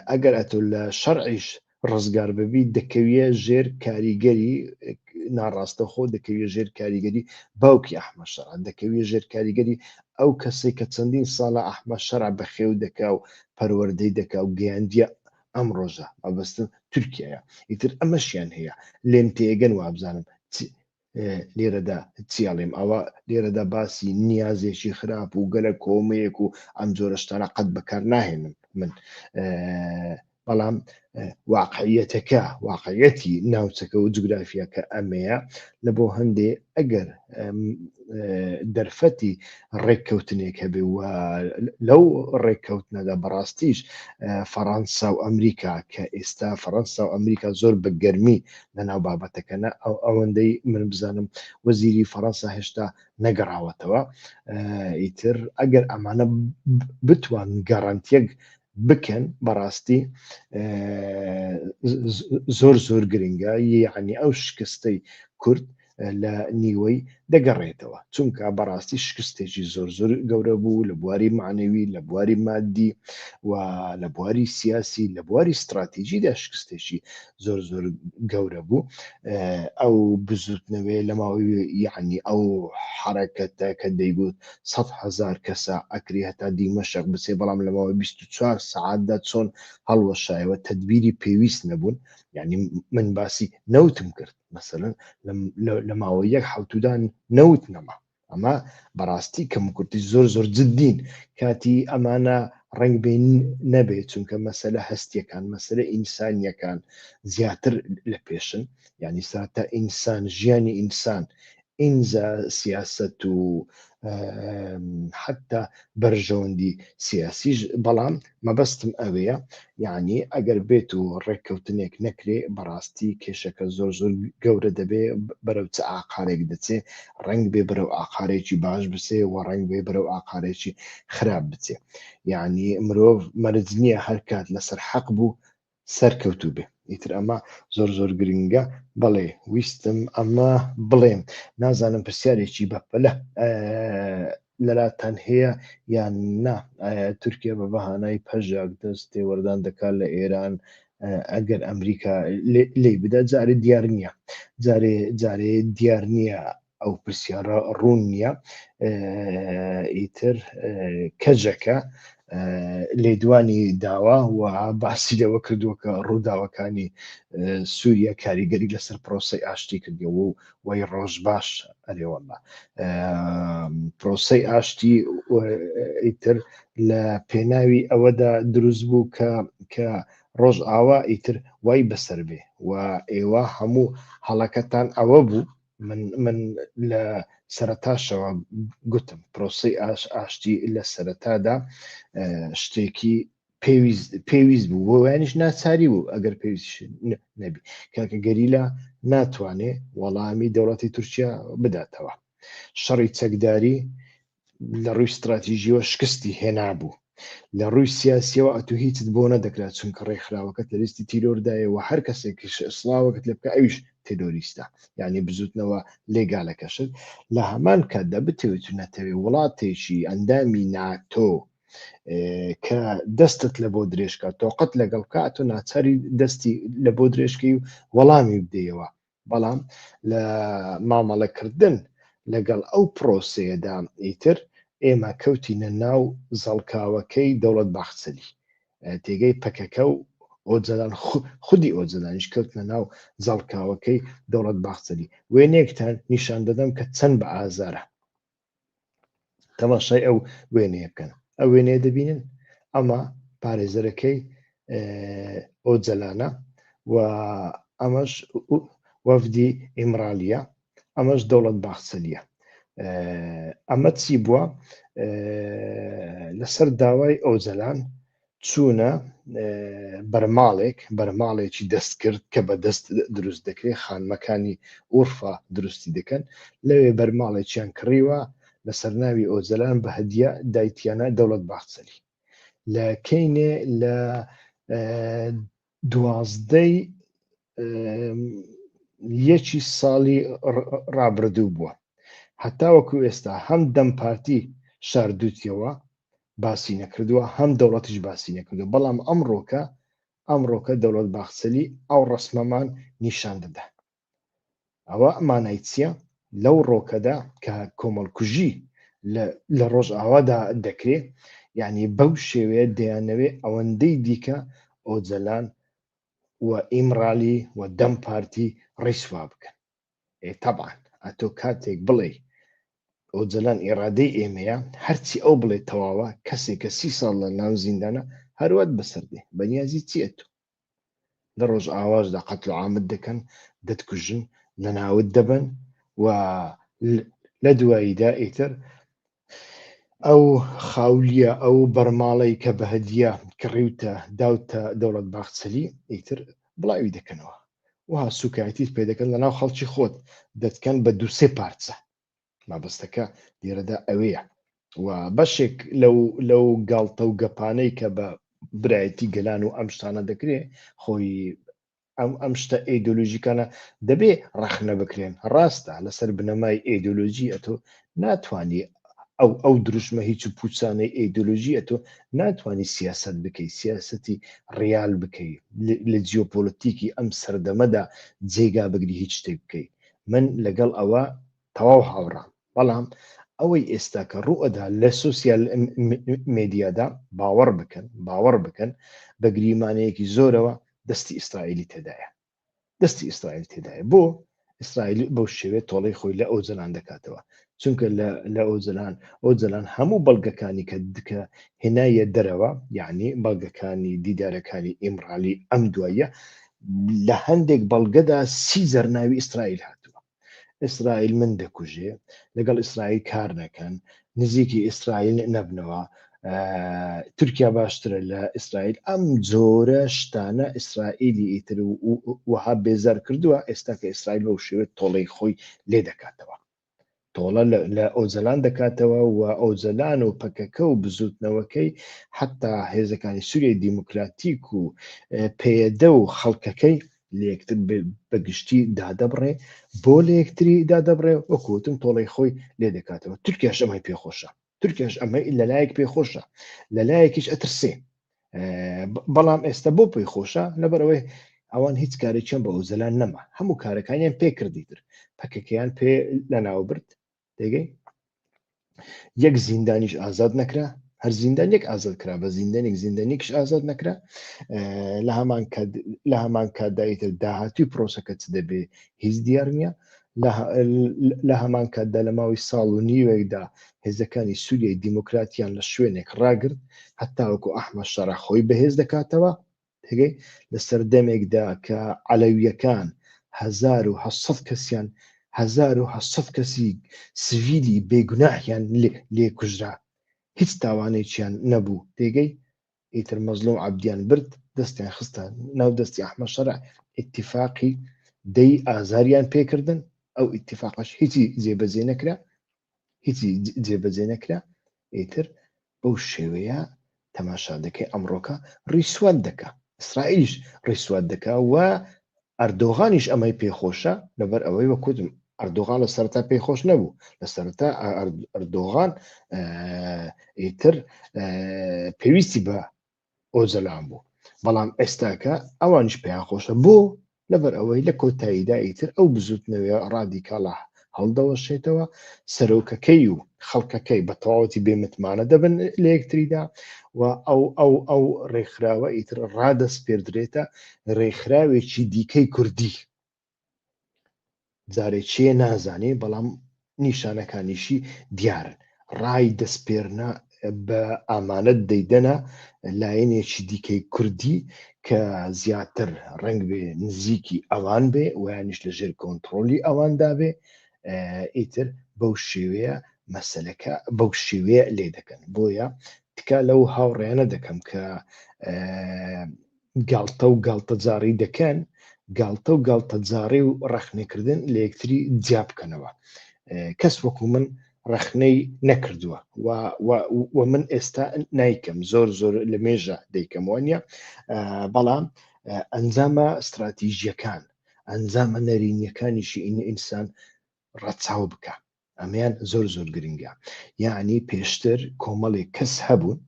ئەگەر ئەتۆ لە شەرعیش ڕزگار ببی دەکەویە ژێر کاریگەری ناڕاستەخۆ، دەکەویە ژێر کاریگەری باوکی ئەحمە شەرع، دەکەویە ژێر کاریگەری ئەو کەسێک کە چەندین ساڵە ئەحمە شەرع بەخێو دەکا و پەروەردەی دەکا و گەیاندیە ئەم ڕۆژە، مەبەستم تورکیایە. ئیتر ئەمەشیان هەیە. لێم تێگەن وابزانم لێرەدا چی ئەڵێم. ئەوە لێرەدا باسی نیازێکی خراپ و گەلە کۆمەیەک و ئەم جۆرە شتانە قەت بەکار ناهێنم من. بەڵام واقعیەتەکە واقعیەتی ناوچەکە و جوگرافیاکە ئەمەیە لە بۆ هەندێ ئەگەر دەرفەتی ڕێککەوتنێک هەبێ و لەو ڕێککەوتنەدا بەڕاستیش فەڕەنسا و ئەمریکا کە ئێستا فەڕەنسا و ئەمریکا زۆر بە گەرمی لەناو بابەتەکەنە ئەو ئەوەندەی من بزانم وەزیری فەڕەنسا هێشتا نەگەڕاوەتەوە ئیتر ئەگەر ئەمانە بتوان گەڕانتیەک بکەن بەڕاستی زۆر زۆر گرنگە یعنی ئەو شکستەی کورد لە نیوەی دەگەڕێتەوە چونکە بەڕاستی شکستێکی زۆر زۆر گەورە بوو لە بواری معنەوی لە بواری مادی و لە بواری سیاسی لە بواری استراتیژیدا شکستێکی زۆر زۆر گەورە بوو ئەو بزوتنەوەی لە ماوەی یعنی ئەو حرەکەتە کە دەیگوت هزار کەسە ئەکری هەتا دیمەشق بچێ بەڵام لە ماوەی 24 سعاتدا چۆن هەڵوەشایەوە تدبیری پێویست نەبوون یعنی من باسی نەوتم کرد مەسەلەن لە ماوەی یەک حوتودا نەوت نەما ئەمە بەڕاستی کەموکورتی زۆر زۆر جددین کاتی ئەمانە ڕنگ بێ نەبێت چونکە مەسەلە هەستیەکان مەسەلە ئینسانیەکان زیاتر لە پێشن یعنی ساتە ئینسان ژیانی ئینسان ئینجا سیاسەت و حتا بەرژەوەندی سیاسیش بەڵام مەبەستم ئەوەیە یعنی ئەگەر بێت و ڕێککەوتنێک نەکرێ بەڕاستی کێشەکە زۆر زۆر گەورە دەبێ بەرەو چ ئاقارێک دەچێ ڕنگ بێ بەرەو ئاقارێکی باش بچێ و ڕنگ بێ بەرەو ئاقارێکی خراپ بچێ یعنی مرۆڤ مەرج نییە هەر کات لەسەر حەق بوو سەرکەوتوو بێ ئیتر ئەمە زۆر زۆر گرنگە بەڵێ ویستم ئەمە بڵێم نازانم پرسیارێکی بەپەلە لەلاتان هەیە یان نا تورکیا بە بەهانای پەژاک دەست تێوەردان دەکات لە ئێران ئەگەر ئەمریکا لی بدا جارێ دیار نییە جارێ جارێ دیار نییە ئەو پرسیارە ڕوون نییە ئیتر کەجەکە لێدوانی داوا و باسی لەوە کردووە کە ڕووداوەکانی سووریا کاریگەری لەسەر پرۆسی ئاشتی کردەوە و وی ڕۆژ باش ئەرێوەڵە پرۆسی ئاشتی ئیتر لە پێناوی ئەوەدا دروست بوو کە کە ڕۆژ ئاوا ئیتر وای بەسەر بێ و ئێوە هەموو هەڵەکەتان ئەوە بوو من من لە سەرەتاشەوە گوتم پرۆسی ئاش ئاشتی لە سەرەتادا شتێکی پێویست پێویست بوو بۆ ویانیش ناچاری بوو ئەگەر پێویست نەبی کاکە گەریلا ناتوانێ وەڵامی دەوڵەتی تورکیا بداتەوە شەڕی چەکداری لە ڕووی ستراتیژیەوە شکستی هێنابوو لە ڕووی سیاسیەوە ئەتو هیچت بۆ نەدەکرا چونکە ڕێکخراوەکەت لە لیستی تیرۆردایە و هەر کەسێکیش سڵاوەکەت لێ بکە ئەویش تیرۆریستە یعنی بزوتنەوە لێگالەکەشت لە هەمان کاتدا بتەوێت و نەتەوێ وڵاتێکی ئەندامی ناتۆ کە دەستت لە بۆ درێژکە تۆقەت لەگەڵ بکە ئەتۆ ناچاری دەستی لە بۆ درێژکەی و وەڵامی بدەیەوە بەڵام لە مامەڵەکردن لەگەڵ ئەو پرۆسەیەدا ئیتر ئێمە کەوتینە ناو زەڵکاوەکەی دەوڵەت باخچەلی تێگەی پەکەکە و ئۆجەلان خودی ئۆجەلانیش کەوتنە ناو زەڵکاوەکەی دەوڵەت باخچەلی وێنەیەکتان نیشان دەدەم کە چەند بە ئازارە تەماشای ئەو وێنەیە بکەن ئەو وێنەیە دەبینن ئەمە پارێزەرەکەی ئۆجەلانە و ئەمەش وەفدی ئیمرالیە ئەمەش دەوڵەت باخچەلیە ئەمە چی بووە لەسەر داوای ئۆجەلان چوونە بەرماڵێک، بەرماڵێکی دەستکرد کە بە دەست دروست دەکرێت، خانمەکانی ئورفا دروستی دەکەن، لەوێ بەرماڵێکیان کڕیوە لەسەر ناوی ئۆجەلان بە هەدیە دایتیانە دەوڵەت باخچەلی لە کەینێ لە دوازدەی یەکی ساڵی ڕابردوو بووە هەتاوەکو ئێستا هەم دەم پارتی شاردوتیەوە باسی نەکردووە هەم دەوڵەتیش باسی نەکردووە بەڵام ئەمڕۆکە ئەمڕۆکە دەوڵەت باخچەلی ئەو ڕسمەمان نیشان دەدا ئەوە مانای چییە لەو ڕۆکەدا کە کۆمەڵکوژی لە ڕۆژئاوادا دەکرێ یعنی بەو شێوەیە دەیانەوێ ئەوەندەی دیکە ئۆجەلان و ئیمرالی و دەم پارتی ڕیسوا بکەن ئێ تەبعەن ئەتۆ کاتێک بڵێی ئۆجەلان ئیرادەی ئێمەیە هەرچی ئەو بڵێ تەواوە کەسێک کە سی ساڵ لە ناو زیندانە هەروات بەسەر دێ بەنیازی چی ئەتۆ؟ لە ڕۆژئاواشدا قەتل و عامت دەکەن، دەتکوژن، لەناوت دەبەن و لە دواییدا ئیتر ئەو خاولیە ئەو بەرماڵەی کە بە هەدیە کڕیوتە داوتە دەوڵەت باخچەلی ئیتر بڵاوی دەکەنەوە وها سوکایەتیت پێ دەکەن لەناو خەڵکی خۆت دەتکەن بە دووسێ پارچە مابەستەکە لێرەدا ئەوەیە و بەشێک لەو لەو گاڵتە و گەپانەی کە بە برایەتی گەلان و ئەم شتانە دەکرێ خۆی ئەم ئەم شتە ئەیدۆلۆژیکانە دەبێ ڕەخنە بکرێن ڕاستە لەسەر بنەمای ئەیدۆلۆژی ئەتۆ ناتوانانی ئەو ئەو دروشمە هیچ و پوچانەی ئەیدۆلۆژی ئەتۆ ناتوانانی سیاست بکەی سیاستی ڕیال بکەی لە جیۆپۆلەتیکی ئەم سەردەمەدا جێگا بگری هیچ شتێک بکەی من لەگەڵ ئەوە تەواو هاوڕام بەڵام ئەوەی ئێستا کە ڕوئەدا لە سوسیال مێدیادا باوەڕ بکەن باوەڕ بکەن بە گریمانەیەکی زۆرەوە دەستی ئیسرائیلی تێدایە دەستی ئیسرائیل تێدایە بۆ ئیسرائیل بەو شێوێ تۆڵەی خۆی لە ئۆجەلان دەکاتەوە چونکە لە ئۆجەلان ئۆجەلان هەموو بەڵگەکانی کە دکە هێنایە دەرەوە یعنی بەڵگەکانی دیدارەکانی ئیمرالی ئەم دواییە لە هەندێک بەڵگەدا سیزەر ناوی ئیسرائیل هاتووە ئیسرائیل من دەکوژێ لەگەڵ ئیسرائیل کار نەکەن نزیکی ئیسرائیل نەبنەوە تورکیا باشترە لە ئیسرائیل ئەم جۆرە شتانە ئیسرائیلی ئیتر وەها بێزار کردووە ئێستا کە ئیسرائیل بەو شێوێت تۆڵەی خۆی لێ دەکاتەوە تۆڵە لە ئۆجەلان دەکاتەوە و ئۆجەلان و پەکەکە و بزوتنەوەکەی حتا هێزەکانی سووریای دیموکراتیک و پەیەدە و خەڵکەکەی لە یەکتر بەگشتی دادەبڕێ بۆ لە یەکتری دادەبڕێ وەکوتم تۆڵەی خۆی لێ دەکاتەوە تورکیاش ئەمەی پێخۆشە تورکیاش ئەمە لەلایەک پێخۆشە لەلایەکیش ئەترسێ بەڵام ئێستا بۆ پێی خۆشە لەبەرەوەی ئەوان هیچ کارێکیان بە ئۆجەلان نەما هەموو کارەکانیان پێکردی تر پەکەکەیان پێ لەناو برد دەگەی یەک زیندانیش ئازاد نەکرا هەر زیندانێک ئازاد کرا بە زیندانێک زیندانێکش ئازاد نەکرا لە هەمان لە هەمان کاتدایتر داهاتوی پرۆسەکە چ دەبێ هیچ دیار نییە لە هەمان کاتدا لە ماوەی ساڵ و نیوێکدا هێزەکانی سووریای دیموکراتیان لە شوێنێک ڕاگرت هەتاوەکو ئەحمەد شەرع خۆی بەهێز دەکاتەوە تێگەی لە سەردەمێکدا کە عەلەوییەکان 1800 کەسیان 1800 کەسی سڤیلی بێگوناحیان لێ کوژرا هیچ تاوانێکیان نەبوو تێگەی ئیتر مەزلوم عەبدیان برد دەستیان خستە ناو دەستی ئەحمەد شەرع ئیتیفاقی دەی ئازاریان پێکردن ئەو ئیتیفاقەش هیچی جێبەجێ نەکرا هیچی جێبەجێ نەکرا ئیتر بەو شێوەیە تەماشا دەکەی ئەمڕۆکە ڕیسوات دەکا ئیسرائیلیش ڕیسوات دەکا و ئەردۆغانیش ئەمەی پێخۆشە لەبەر ئەوەی وەکوتم ئەردۆغان لە سەرتا پێخۆش نەبوو لە سەرتا ئەردۆغان ئیتر پێویستی بە ئۆجەلان بوو بەڵام ئێستاکە ئەوانیش پێیان خۆشە بۆ لەبەر ئەوەی لە کۆتاییدا ئیتر ئەو بزوتنەوەی ڕادیکاڵە هەڵدەوەشێتەوە سەرۆکەکەی و خەڵکەکەی بە تەواوەتی بێمتمانە دەبن لە یەکتریدا و ئەو ئەو ئەو ڕێکخراوە ئیتر ڕادەسپێردرێتە ڕێکخراوێکی دیکەی کوردی جارێ چێ نازانێ بەڵام نیشانەکانیشی دیارن ڕای دەسپێرنە بە ئامانەت دەیدەنە لایەنێکی دیکەی کوردی کە زیاتر ڕنگ بێ نزیکی ئەوان بێ ویانیش لە ژێر کۆنتترۆلی ئەواندا بێ ئیتر بەو شێوەیە مەسلەکە بەو شێوەیە لێ دەکەن بۆیە تکا لەو هاوڕێیانە دەکەم کە گاڵتە و گاڵتەجاڕی دەکەن، گاڵتە و گاڵتەجاڕی و ڕەخنەکردن لە یەکتری جیا بکەنەوە. کەس وەکو من ڕەخنەی نەکردووە و من ئێستا نایکەم زۆر زۆر لە مێژە دەیکەم وانە بەڵام ئەنجامە استراتیژیەکان ئەنجامە نەرێنیەکانیشی ئینسان ڕەچاو بکە ئەمەیان زۆر زۆر گرنگە یعنی پێشتر کۆمەڵێک کەس هەبوون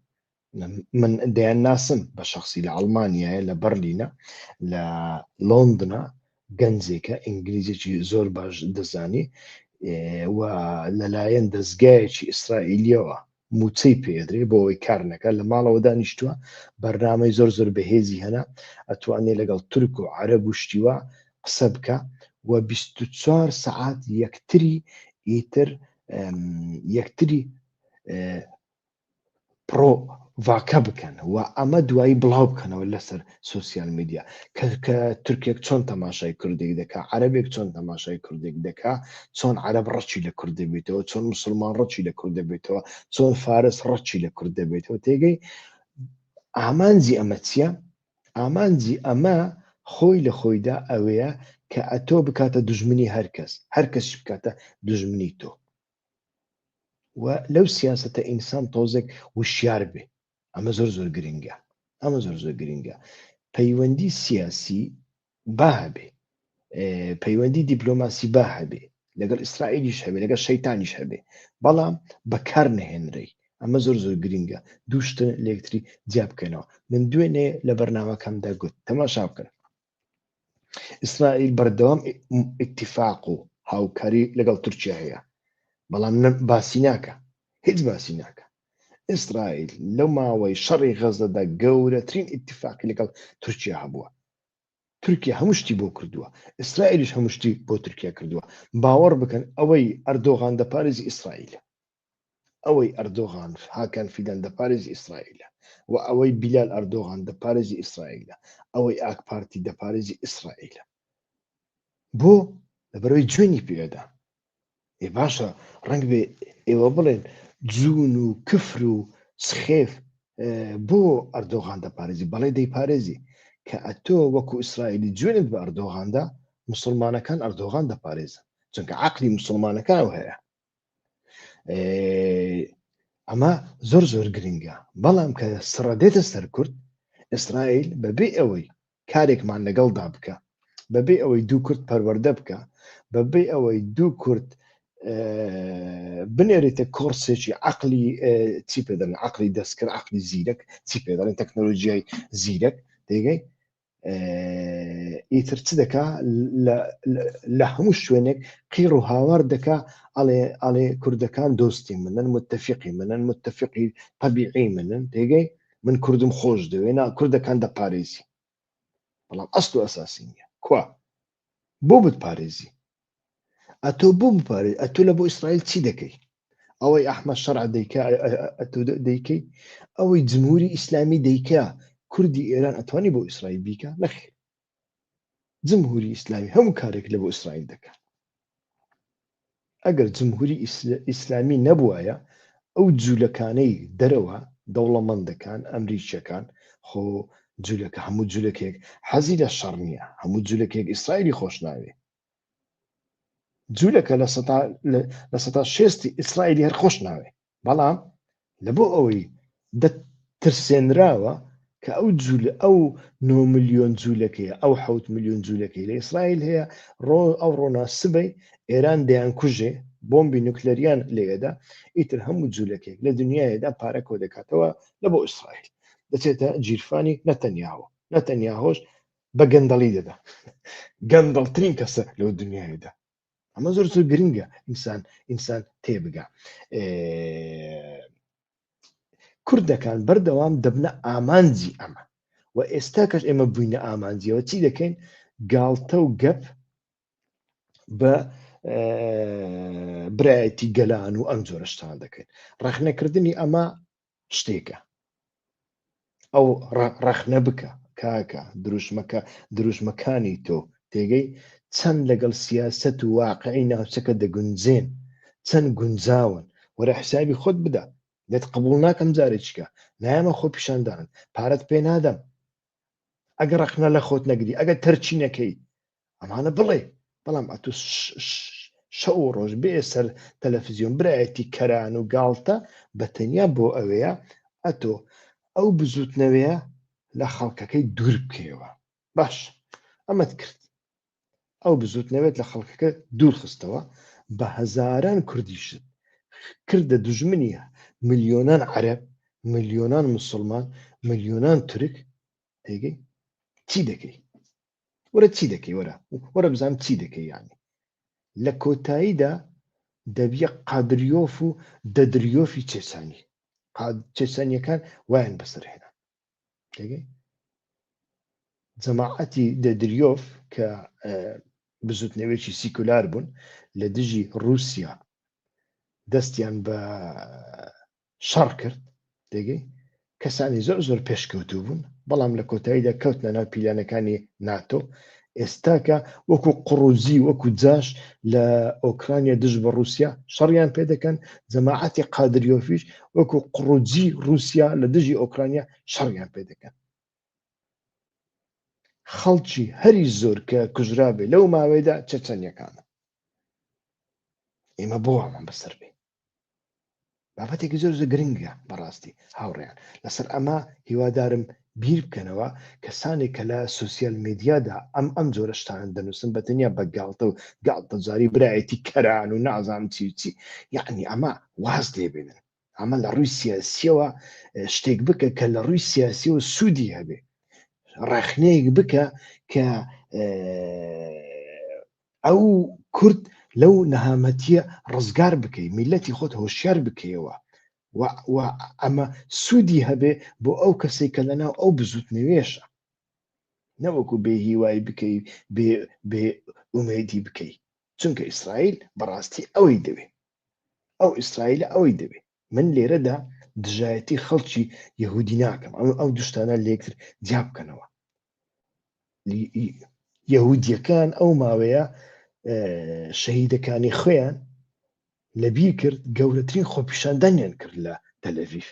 من دەیان ناسم بە شخصی لە ئەڵمانیایە لە بەرلینە لە لۆندنە گەنجێکە ئینگلیزیی زۆر باش دەزانی و لەلایەن دەستگایەکی ئیسرائیلیەوە موچەی پێدرێ بۆ ئەوەی کار نەکات لە ماڵەوە دانیشتووە بەرنامەی زۆر زۆر بەهێزی هەنا ئەتوانێت لەگەڵ تورک و عەرەب و شتیوە قسە بکە و 24 سەعات یەکتری ئیتر یەکتری پرۆ. ڤاکە بکەن و ئەمە دوایی بڵاو بکەنەوە لەسەر سۆسیال میدیا کە کە تورکێک چۆن تەماشای کوردێک دەکا عەرەبێک چۆن تەماشای کوردێک دەکا چۆن عەرەب ڕەچی لە کورد دەبێتەوە چۆن مسلمان ڕەچی لە کورد دەبێتەوە چۆن فارس ڕەچی لە کورد دەبێتەوە تێگەی ئامانجی ئەمە چییە؟ ئامانجی ئەمە خۆی لە خۆیدا ئەوەیە کە ئەتۆ بکاتە دوژمنی هەر کەس، هەر کەسیش بکاتە دوژمنی تۆ. و لەو سیاسەتە ئینسان تۆزێک وشیار بێ. ئەمە زۆر زۆر گرنگە. ئەمە زۆر زۆر گرنگە. پەیوەندی سیاسی با هەبێ، پەیوەندی دیپلۆماسی با هەبێ، لەگەڵ ئیسرائیلیش هەبێ، لەگەڵ شەیتانیش هەبێ، بەڵام بەکار نەهێنرێی. ئەمە زۆر زۆر گرنگە، دوو شتە لە یەکتری جیا بکەنەوە. من دوێنێ لە بەرنامەکەمدا گوت، تەماشا بکەن، ئیسرائیل بەردەوام ئیتیفاق و هاوکاری لەگەڵ تورکیا هەیە، بەڵام باسی ناکە، هیچ باسی ناکە. ئیسرائیل لەو ماوەی شەڕی غەزەدا گەورەترین ئیتیفاقی لەگەڵ تورکیا هەبووە. تورکیا هەموو شتی بۆ کردووە، ئیسرائیلیش هەموو شتی بۆ تورکیا کردووە. باوەڕ بکەن ئەوەی ئەردۆغان دەپارێزی ئیسرائیلە. ئەوەی ئەردۆغان هاکان فیدان دەپارێزی ئیسرائیلە و ئەوەی بیلال ئەردۆغان دەپارێزی ئیسرائیلە، ئەوەی ئاک پارتی دەپارێزی ئیسرائیلە. بۆ؟ لەبەرئەوەی جوێنی پێ ئەدا. ئێ باشە ڕەنگ بێ ئێوە بڵێن جوون و کفر و سخێف بۆ ئەردۆغان دەپارێزی بەڵێ دەیپارێزی کە ئەتۆ وەکو ئیسرائیلی جوێنت بە ئەردۆغاندا مسلمانەکان ئەردۆغان دەپارێزن چونکە عقلی مسلمانەکان هەیە ئەمە زۆر زۆر گرنگە بەڵام کە سڕە دێتە سەر کورد ئیسرائیل بەبێ ئەوەی کارێکمان لەگەڵدا بکە بەبێ ئەوەی دوو کورد پەروەردە بکە بەبێ ئەوەی دوو کورد بنێرێتە کۆرسێکی عقلی چی پێ دەڵێن عقلی دەستکرد عقلی زیرەک چی پێ دەڵێن تەکنۆلۆژیای زیرەک دەیگەی ئیتر چ دەکا لە هەموو شوێنێک قیڕ و هاوار دەکا ئەڵێ ئەڵێ کوردەکان دۆستی منن متفقی منن متفقی طبیعی منن تێگەی من کوردم خۆش دەوێ نا کوردەکان دەپارێزی بەڵام ئەسل و ئەساسی نییە کوا بۆ بتپارێزی ئەتۆ بۆ بپارێ ئەتۆ لە بۆ ئیسرائیل چی دەکەی ئەوەی ئەحمە شەرع دەیکا ئەتۆ دەیکەی ئەوەی جمهوری ئیسلامی دەیکا کوردی ئێران ئەتوانی بۆ ئیسرائیل بیکە نەخێر جمهوری ئیسلامی هەموو کارێک لە بۆ ئیسرائیل دەکات ئەگەر جمهوری ئیسلامی نەبوایە ئەو جولەکانەی دەرەوە دەوڵەمەندەکان ئەمریکیەکان خۆ جولەکە هەموو جولەکێک حەزی لە شەڕ نییە هەموو جولەکێک ئیسرائیلی خۆش ناوێ جولەکە لە سەتا شێستی ئیسرائیلی هەر خۆش ناوێ بەڵام لە بۆ ئەوەی دەترسێنراوە کە ئەو جوولە ئەو 9 ملیۆن جوولەکەیە ئەو 7 ملیۆن جوولەکەی لە ئیسرائیل هەیە ڕۆ ئەو ڕۆنا سبەی ئێران دەیان کوژێ بۆمبی نوکلەریان لێدا ئیتر هەموو جوولەکێک لە دنیادا پارە کۆ دەکاتەوە لە بۆ ئیسرائیل دەچێتە گیرفانی نەتەنیاهۆ نەتەنیاهۆش بە گەندەڵی دەدا گەندەڵترین کەسە لەو دنیادا ئەمە زۆر زۆر گرنگە ئینسان ئینسان تێبگا کوردەکان بەردەوام دەبنە ئامانجی ئەمە و ئێستا کەش ئێمە بووینە ئامانجیەوە چی دەکەین گاڵتە و گەپ بە برایەتی گەلان و ئەم جۆرە شتان دەکەین ڕەخنەکردنی ئەمە شتێکە ئەو ڕەخنە بکە کاکە دروشمەکە دروشمەکانی تۆ تێگەی چەند لەگەڵ سیاسەت و واقعی ناوچەکە دەگونجێن چەند گونجاون وەرە حسابی خۆت بدە لێت قبول ناکەم جارێکیکە نایەمە خۆ پیشاندانت پارەت پێ نادەم ئەگەر ڕەخنە لە خۆت نەگری ئەگەر تەرچی نەکەی ئەمانە بڵێ بەڵام ئەتو شەو و ڕۆژ بێ سەر تەلەفزیۆن برایەتی کەران و گاڵتە بە تەنیا بۆ ئەوەیە ئەتۆ ئەو بزوتنەوەیە لە خەڵکەکەی دوور بکەیەوە باش ئەمەت کرد ئەو بزوتنەوێت لە خەڵکەکە دوور خستەوە بە هەزاران کوردیشت کردە دوژمنی ملیۆنان عەرەب ملیۆنان مسلمان ملیۆنان تورک تێگەی چی دەکەی وەرە چی دەکەی وەرە وەرە بزانم چی دەکەی یعنی لە کۆتاییدا دەبیە قادریۆف و دەدریۆفی چێچانی چێچانیەکان وایان بەسەر هێنا تێگەی جەماعەتی دەدریۆف کە بزوتنەوەیەکی سیکولار بوون لە دژی رووسیا دەستیان بە شەڕ کرد تێگەی. کەسانی زۆر زۆر پێشکەوتوو بوون، بەڵام لە کۆتاییدا کەوتنە ناو پیلانەکانی ناتۆ، ئێستاکە وەکو قڕوزی وەکو جاش لە ئۆکرانیا دژ بە ڕووسیا شەڕیان پێ دەکەن، جەماعەتی قادریۆفیش وەکو قڕوجی ڕووسیا لە دژی ئۆکرانیا شەڕیان پێ دەکەن. خەڵکی هەری زۆر کە کوژرابێ لەو ماوەیەدا چەچەنیەکانە. ئێمە بۆ وامان بەسەر بێ؟ بابەتێکی زۆر زۆر گرنگە بەڕاستی هاوڕێیان لەسەر ئەمە هیوادارم بیر بکەنەوە کەسانێک کە لە سوسیال میدیادا ئەم ئەم جۆرە شتانە دەنووسن بە تەنیا بە گاڵتە و گاڵتەجاری برایەتی کەران و نازانم چی و چی یعنی ئەمە واز لێ بێنن ئەمە لە ڕووی سیاسیەوە شتێک بکە کە لە ڕووی سیاسیەوە سوودی هەبێ ڕەخنەیەک بکە کە ئەو کورد لەو نەهامەتیە ڕزگار بکەی میلەتی خۆت هۆشیار بکەیەوە و ئەمە سوودی هەبێ بۆ ئەو کەسێک کە لەناو ئەو بزوتنەوێشە نەوەکو بێ هیوای بکەی بێ بێ ئومێدی بکەی چونکە ئیسرائیل بەڕاستی ئەوەی دەوێ ئەو ئیسرائیلە ئەوەی دەوێ من لێرەدا دژایەتی خەڵکی یەهودی ناکەم ئەو ئەو دوشتانە لێکتر جیا بکەنەوە یەهودیەکان ئەو ماوەیە شەهیدەکانی خۆیان لەبیر کرد گەورەترین خۆپیشاندانیان کرد لە تەلەڤیف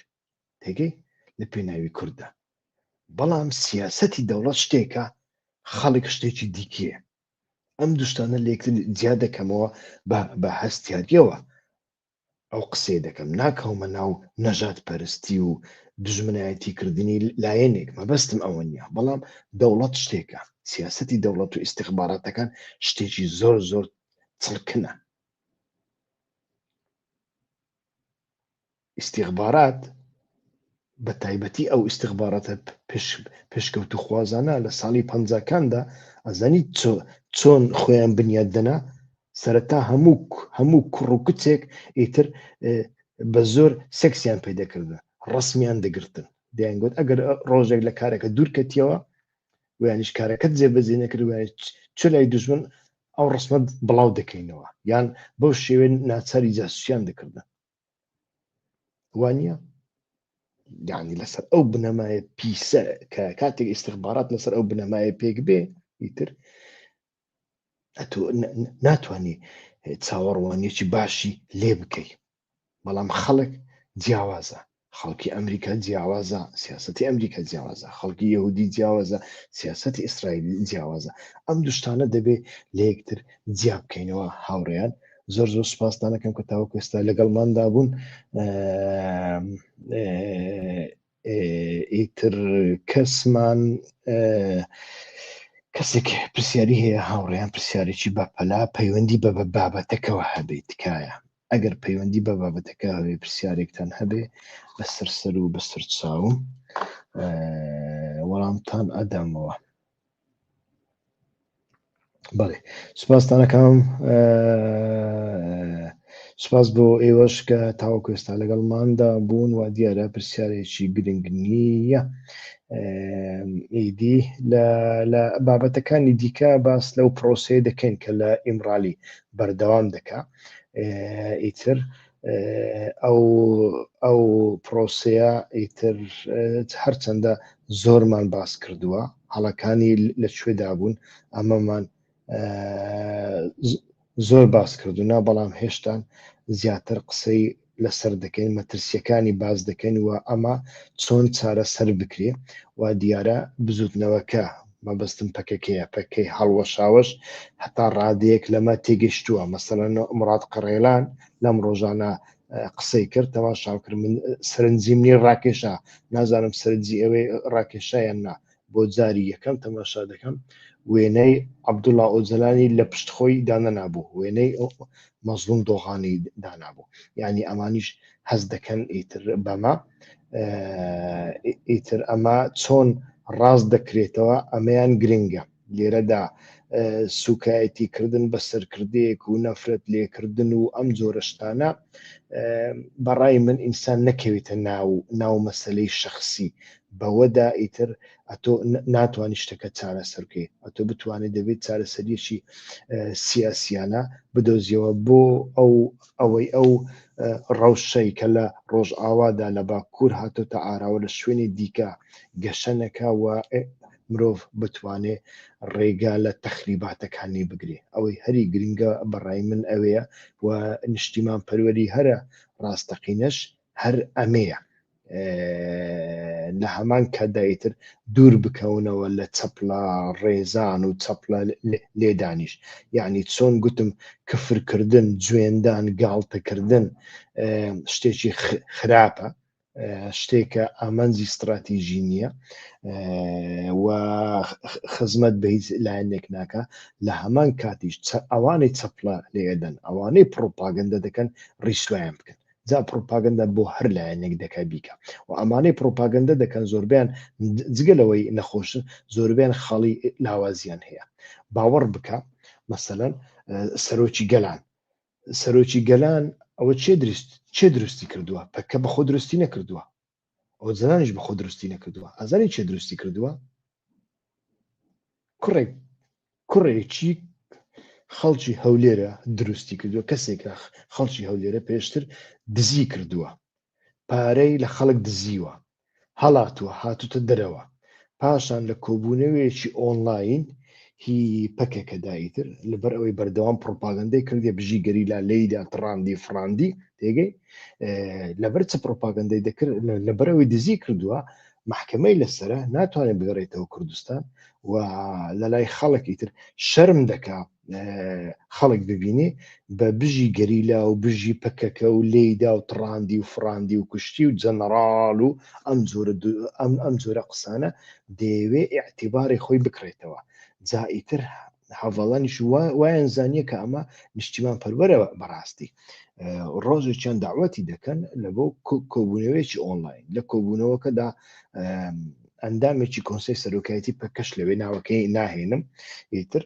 تێگەی لە پێناوی کورددا بەڵام سیاسەتی دەوڵەت شتێکە خەڵک شتێکی دیکەیە ئەم دوشتانە لێکتر جیا دەکەمەوە بە هەستیاریەوە ئەو قسەیە دەکەم ناکەومە ناو نەژاد پەرستی و دوژمنایەتی کردنی لایەنێک مەبەستم ئەوە نییە بەڵام دەوڵەت شتێکە سیاسەتی دەوڵەت و ئیستیخباراتەکان شتێکی زۆر زۆر چڵکنە ئیستیخبارات بە تایبەتی ئەو ئیستیخباراتە پێشکەوتوخوازانە لە ساڵی پەنجاکاندا ئەزانی چۆن خۆیان بنیاد دەنا سەرەتا هەموو هەموو کوڕ و کچێک ئیتر بە زۆر سێکسیان پێ دەکردن ڕسمیان دەگرتن دەیانگوت ئەگەر ڕۆژێک لە کارەکە دوور کەتیەوە ویانیش کارەکەت جێبەجێ نەکرد ویانیش چ لای دوژمن ئەو ڕسمە بڵاو دەکەینەوە یان بەو شێوێن ناچاری جاسوسیان دەکردن وانە یعنی لەسەر ئەو بنەمایە پیسە کە کاتێک ئیستیخبارات لەسەر ئەو بنەمایە پێک بێ ئیتر ئەتۆ ناتوانانی چاوەڕوانیەکی باشی لێ بکەی بەڵام خەڵک جیاوازە خەڵکی ئەمریکا جیاوازە سیاستی ئەمریکا جیاوازە خەڵکی یهودی جیاوازە سیاستی ئیسرائیل جیاوازە ئەم دوشتانە دەبێ لە یەکتر جیا بکەینەوە هاوڕێیان زۆر زۆر سپاستانەکەم کە تاوەکو ئێستا لەگەڵماندا بوون ئیتر کەسمان کەسێک پرسیاری هەیە هاوڕێیان پرسیارێکی بەپەلا پەیوەندی بە بە بابەتەکەوە هەبێت تکایە ئەگەر پەیوەندی بە بابەتەکە هەبێ پرسیارێکتان هەبێ بەسەر سەر و بەسەر چاوم وەڵامتان ئەدەمەوە بەڵێ سوپاستانەکەم سوپاس بۆ ئێوەش کە تاوەکو ئێستا لەگەڵماندا بوون و دیارە پرسیارێکی گرنگ نییە ئیدی لە بابەتەکانی دیکە باس لەو پرۆسەیە دەکەین کە لە ئیمرالی بەردەوام دەکا ئیتر ئەو ئەو پرۆسەیە ئیتر هەرچەندە زۆرمان باس کردووە هەڵەکانی لە کوێدا بوون ئەمەمان زۆر باس کردونا بەڵام هێشتان زیاتر قسەی لەسەر دەکەین مەترسیەکانی باس دەکەین و ئەمە چۆن چارەسەر بکرێ و دیارە بزوتنەوەکە مەبەستم پەکەکەیە پەکەی هەڵوەشاوەش هەتا ڕادەیەک لەمە تێگەشتووە مەسەلەن مراد قەڕێلان لەم ڕۆژانە قسەی کرد تەماشام کرد من سەرنجیم نی ڕاکێشا نازانم سەرنجی ئەوەی ڕاکێشا یان نا بۆ جاری یەکەم تەماشا دەکەم وێنەی عەبدوڵا ئۆجەلانی لە پشت خۆی دانەنابوو وێنەی مەزڵوم دۆغانی دانابوو یعنی ئەمانیش هەست دەکەن ئیتر بەمە ئیتر ئەمە چۆن ڕاست دەکرێتەوە ئەمەیان گرنگە لێرەدا سوکایەتی کردن بە سەرکردەیەک و نەفرەت لێکردن و ئەم جۆرە شتانە بەڕای من ئینسان نەکەوێتە ناو ناو مەسلەی شخصی. بەوەدا ئیتر ئەتۆ ناتوانانی شتەکە چارەسەر بکەی. ئەتۆ بتوانێت دەبێت چارەسەریەکی سیاسیانە بدۆزیەوە بۆ ئەو ئەوەی ئەو ڕەوشەی کە لە ڕۆژئاوادا لە باکوور هاتۆتە ئاراوە لە شوێنی دیکە گەشە نەکا و مرۆڤ بتوانێ ڕێگا لە تەخریباتەکانی بگرێ. ئەوەی هەری گرنگە بەڕای من ئەوەیە و نیشتیمان پەروەری هەرە ڕاستەقینەش هەر ئەمەیە. لە هەمان کاتدا ئیتر دوور بکەونەوە لە چەپڵە ڕێزان و چەپڵە لێدانیش یعنی چۆن گوتم کفرکردن جوێندان گاڵتەکردن شتێکی خراپە شتێکە ئامانجی استراتیژی نییە و خزمەت بە هیچ لایەنێک ناکە لە هەمان کاتیش ئەوانەی چەپڵە لێدەن ئەوانەی پرۆپاگەندە دەکەن ڕیسوایان بکەن جا پڕوپاگەندە بۆ هەر لایەنێک دەکا بیکا و ئەمانەی پڕوپاگەندە دەکەن زۆربیان جگە لەوەی نەخۆشن زۆربیان خاڵی لاوازیان هەیە باوەڕ بکە مەسەلەن سەرۆکی گەلان سەرۆکی گەلان ئەوە چێ درست چێ درستی کردووە پەکە بەخۆ درستی نەکردووە ئەو زنانیش بەخۆ درستی نەکردووە ئازانی چێ درستی کردووە کوڕێک کوڕێکی خەڵکی هەولێرە دروستی کردووە کەسێکە خەڵکی هەولێرە پێشتر دزی کردووە پارەی لە خەڵک دزیوە هەڵاتووە هاتوتە دەرەوە پاشان لە کۆبوونەوەیەکی ئۆنلاین هی پەکەکەدا ئیتر لەبەر ئەوەی بەردەوام پڕۆپاگەندەی کردێ بژی گەریلا لێیدا تڕاندی فڕاندی تێگەی لەبەر چ پڕۆپاگەندەی دەکرد لەبەر ئەوەی دزی کردووە مەحکەمەی لەسەرە ناتوانێت بگەڕێتەوە کوردستان و لەلای خەڵک ئیتر شەرم دەکا خەڵک ببینێ بە بژی گەریلا و بژی پەکەکە و لێیدا و تڕاندی و فڕاندی و کوشتی و جەنەڕاڵ و ئەم جۆرە ئەم ئەم جۆرە قسانە دەیەوێ ئیعتیباری خۆی بکڕێتەوە جا ئیتر هەڤاڵانیش وایان زانیە کە ئەمە نیشتیمان پەروەرە بەڕاستی ڕۆژێکیان داوەتی دەکەن لە بۆ کۆبوونەوەیەکی ئۆنلاین لە کۆبوونەوەکەدا ئەندامێکی کۆنسەی سەرۆکایەتی پەکەش لەوێ ناوەکەی ناهێنم ئیتر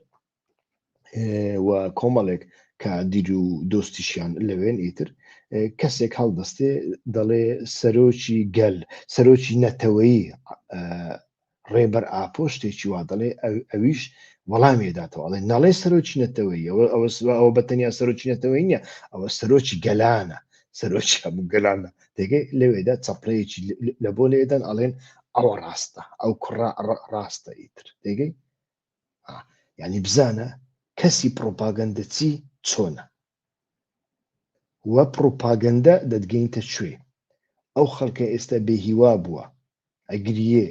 و کۆمەڵێک کە دیر و دۆستیشیان لەوێن ئیتر کەسێک هەڵدەستێ دەڵێ سەرۆکی گەل سەرۆکی نەتەوەیی ڕێبەر ئاپۆ شتێکی وا دەڵێ ئەویش وەڵامی داتەوە ئەڵێ نەڵێ سەرۆکی نەتەوەیی ئەوە ئەوە ئەوە بە تەنیا سەرۆکی نەتەوەیی نییە ئەوە سەرۆکی گەلانە سەرۆکی هەموو گەلانە دەگەی لەوێدا چەپڵەیەکی لە بۆ لێدەن ئەڵێن ئەوە ڕاستە ئەو کوڕە ڕاستە ئیتر دەگەی یعنی بزانە کەسی پڕۆپاگەندەچی چۆنە و پڕۆپاگەندە دەتگەینتە کوێ ئەو خەڵکە ئێستا بێهیوا بووە ئەگریێ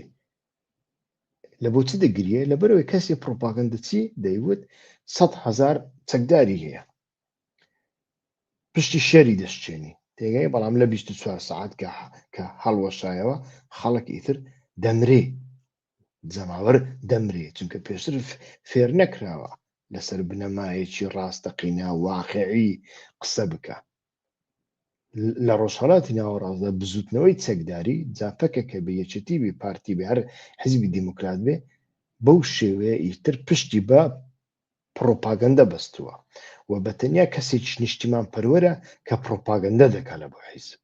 لە بۆ چ دەگریێ لەبەرەوەی کەسی پڕۆپاگەندە چی دەیوت 100 هەزار چەکداری هەیە پشتی شێری دەشچێنی تێگەی بەڵام لە 24 سعات کە کە هەڵوەشایەوە خەڵک ئیتر دەمرێ جەماوەر دەمرێ چونکە پێشتر فێر نەکراوە لەسەر بنەمایەکی ڕاستەقینە واقعی قسە بکە لە ڕۆژهەڵاتی ناوەڕاستدا بزوتنەوەی چەکداری جا پەکەکە بێ یەکێتی بێ پارتی بێ هەر حزبی دیموکرات بێ بەو شێوەیە ئیتر پشتی بە پڕۆپاگەندە بەستووە و بە تەنیا کەسێکی نیشتیمان پەروەرە کە پڕۆپاگەندە دەکا لە بۆ حیزب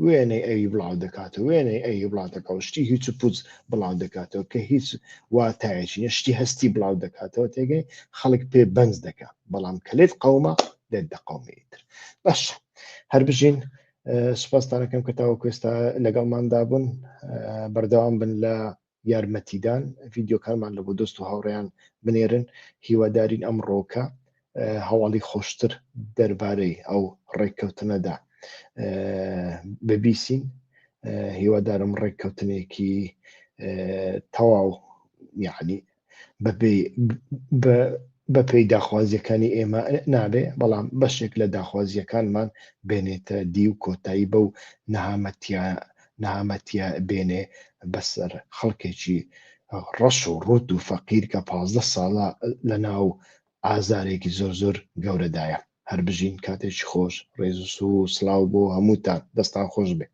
وێنەی ئەوی بڵاو دەکاتەوە وێنەی ئەوی بڵاو دەکەوە شتی هیچ و پوچ بڵاو دەکاتەوە کە هیچ واتایەکی نیە شتی هەستی بڵاو دەکاتەوە تێگەی خەڵک پێ بەنج دەکا بەڵام کە لێت قەوما لێت دەقەومێ ئیتر باش هەر بژین سوپاستانەکەم کە تاوەکو ئێستا لەگەڵماندا بوون بەردەوام بن لە یارمەتیدان ڤیدیۆکانمان لە بۆ دۆست و هاوڕێیان بنێرن هیوادارین ئەمڕۆکە هەواڵی خۆشتر دەربارەی ئەو ڕێککەوتنەدا ببیسین هیوادارم ڕێککەوتنێکی تەواو یعنی بەپێی داخوازیەکانی ئێمە نابێ بەڵام بەشێک لە داخوازیەکانمان بێنێتە دی و کۆتایی بەو نەهامەتیا نەهامەتیە بێنێ بەسەر خەڵکێکی ڕەش و ڕوت و فەقیر کە 15 ساڵە لە ناو ئازارێکی زۆر زۆر گەورەدایە. هەر بژین کاتێکی خۆش ڕێز و سڵاو بۆ هەمووتان دەستان خۆش بێ.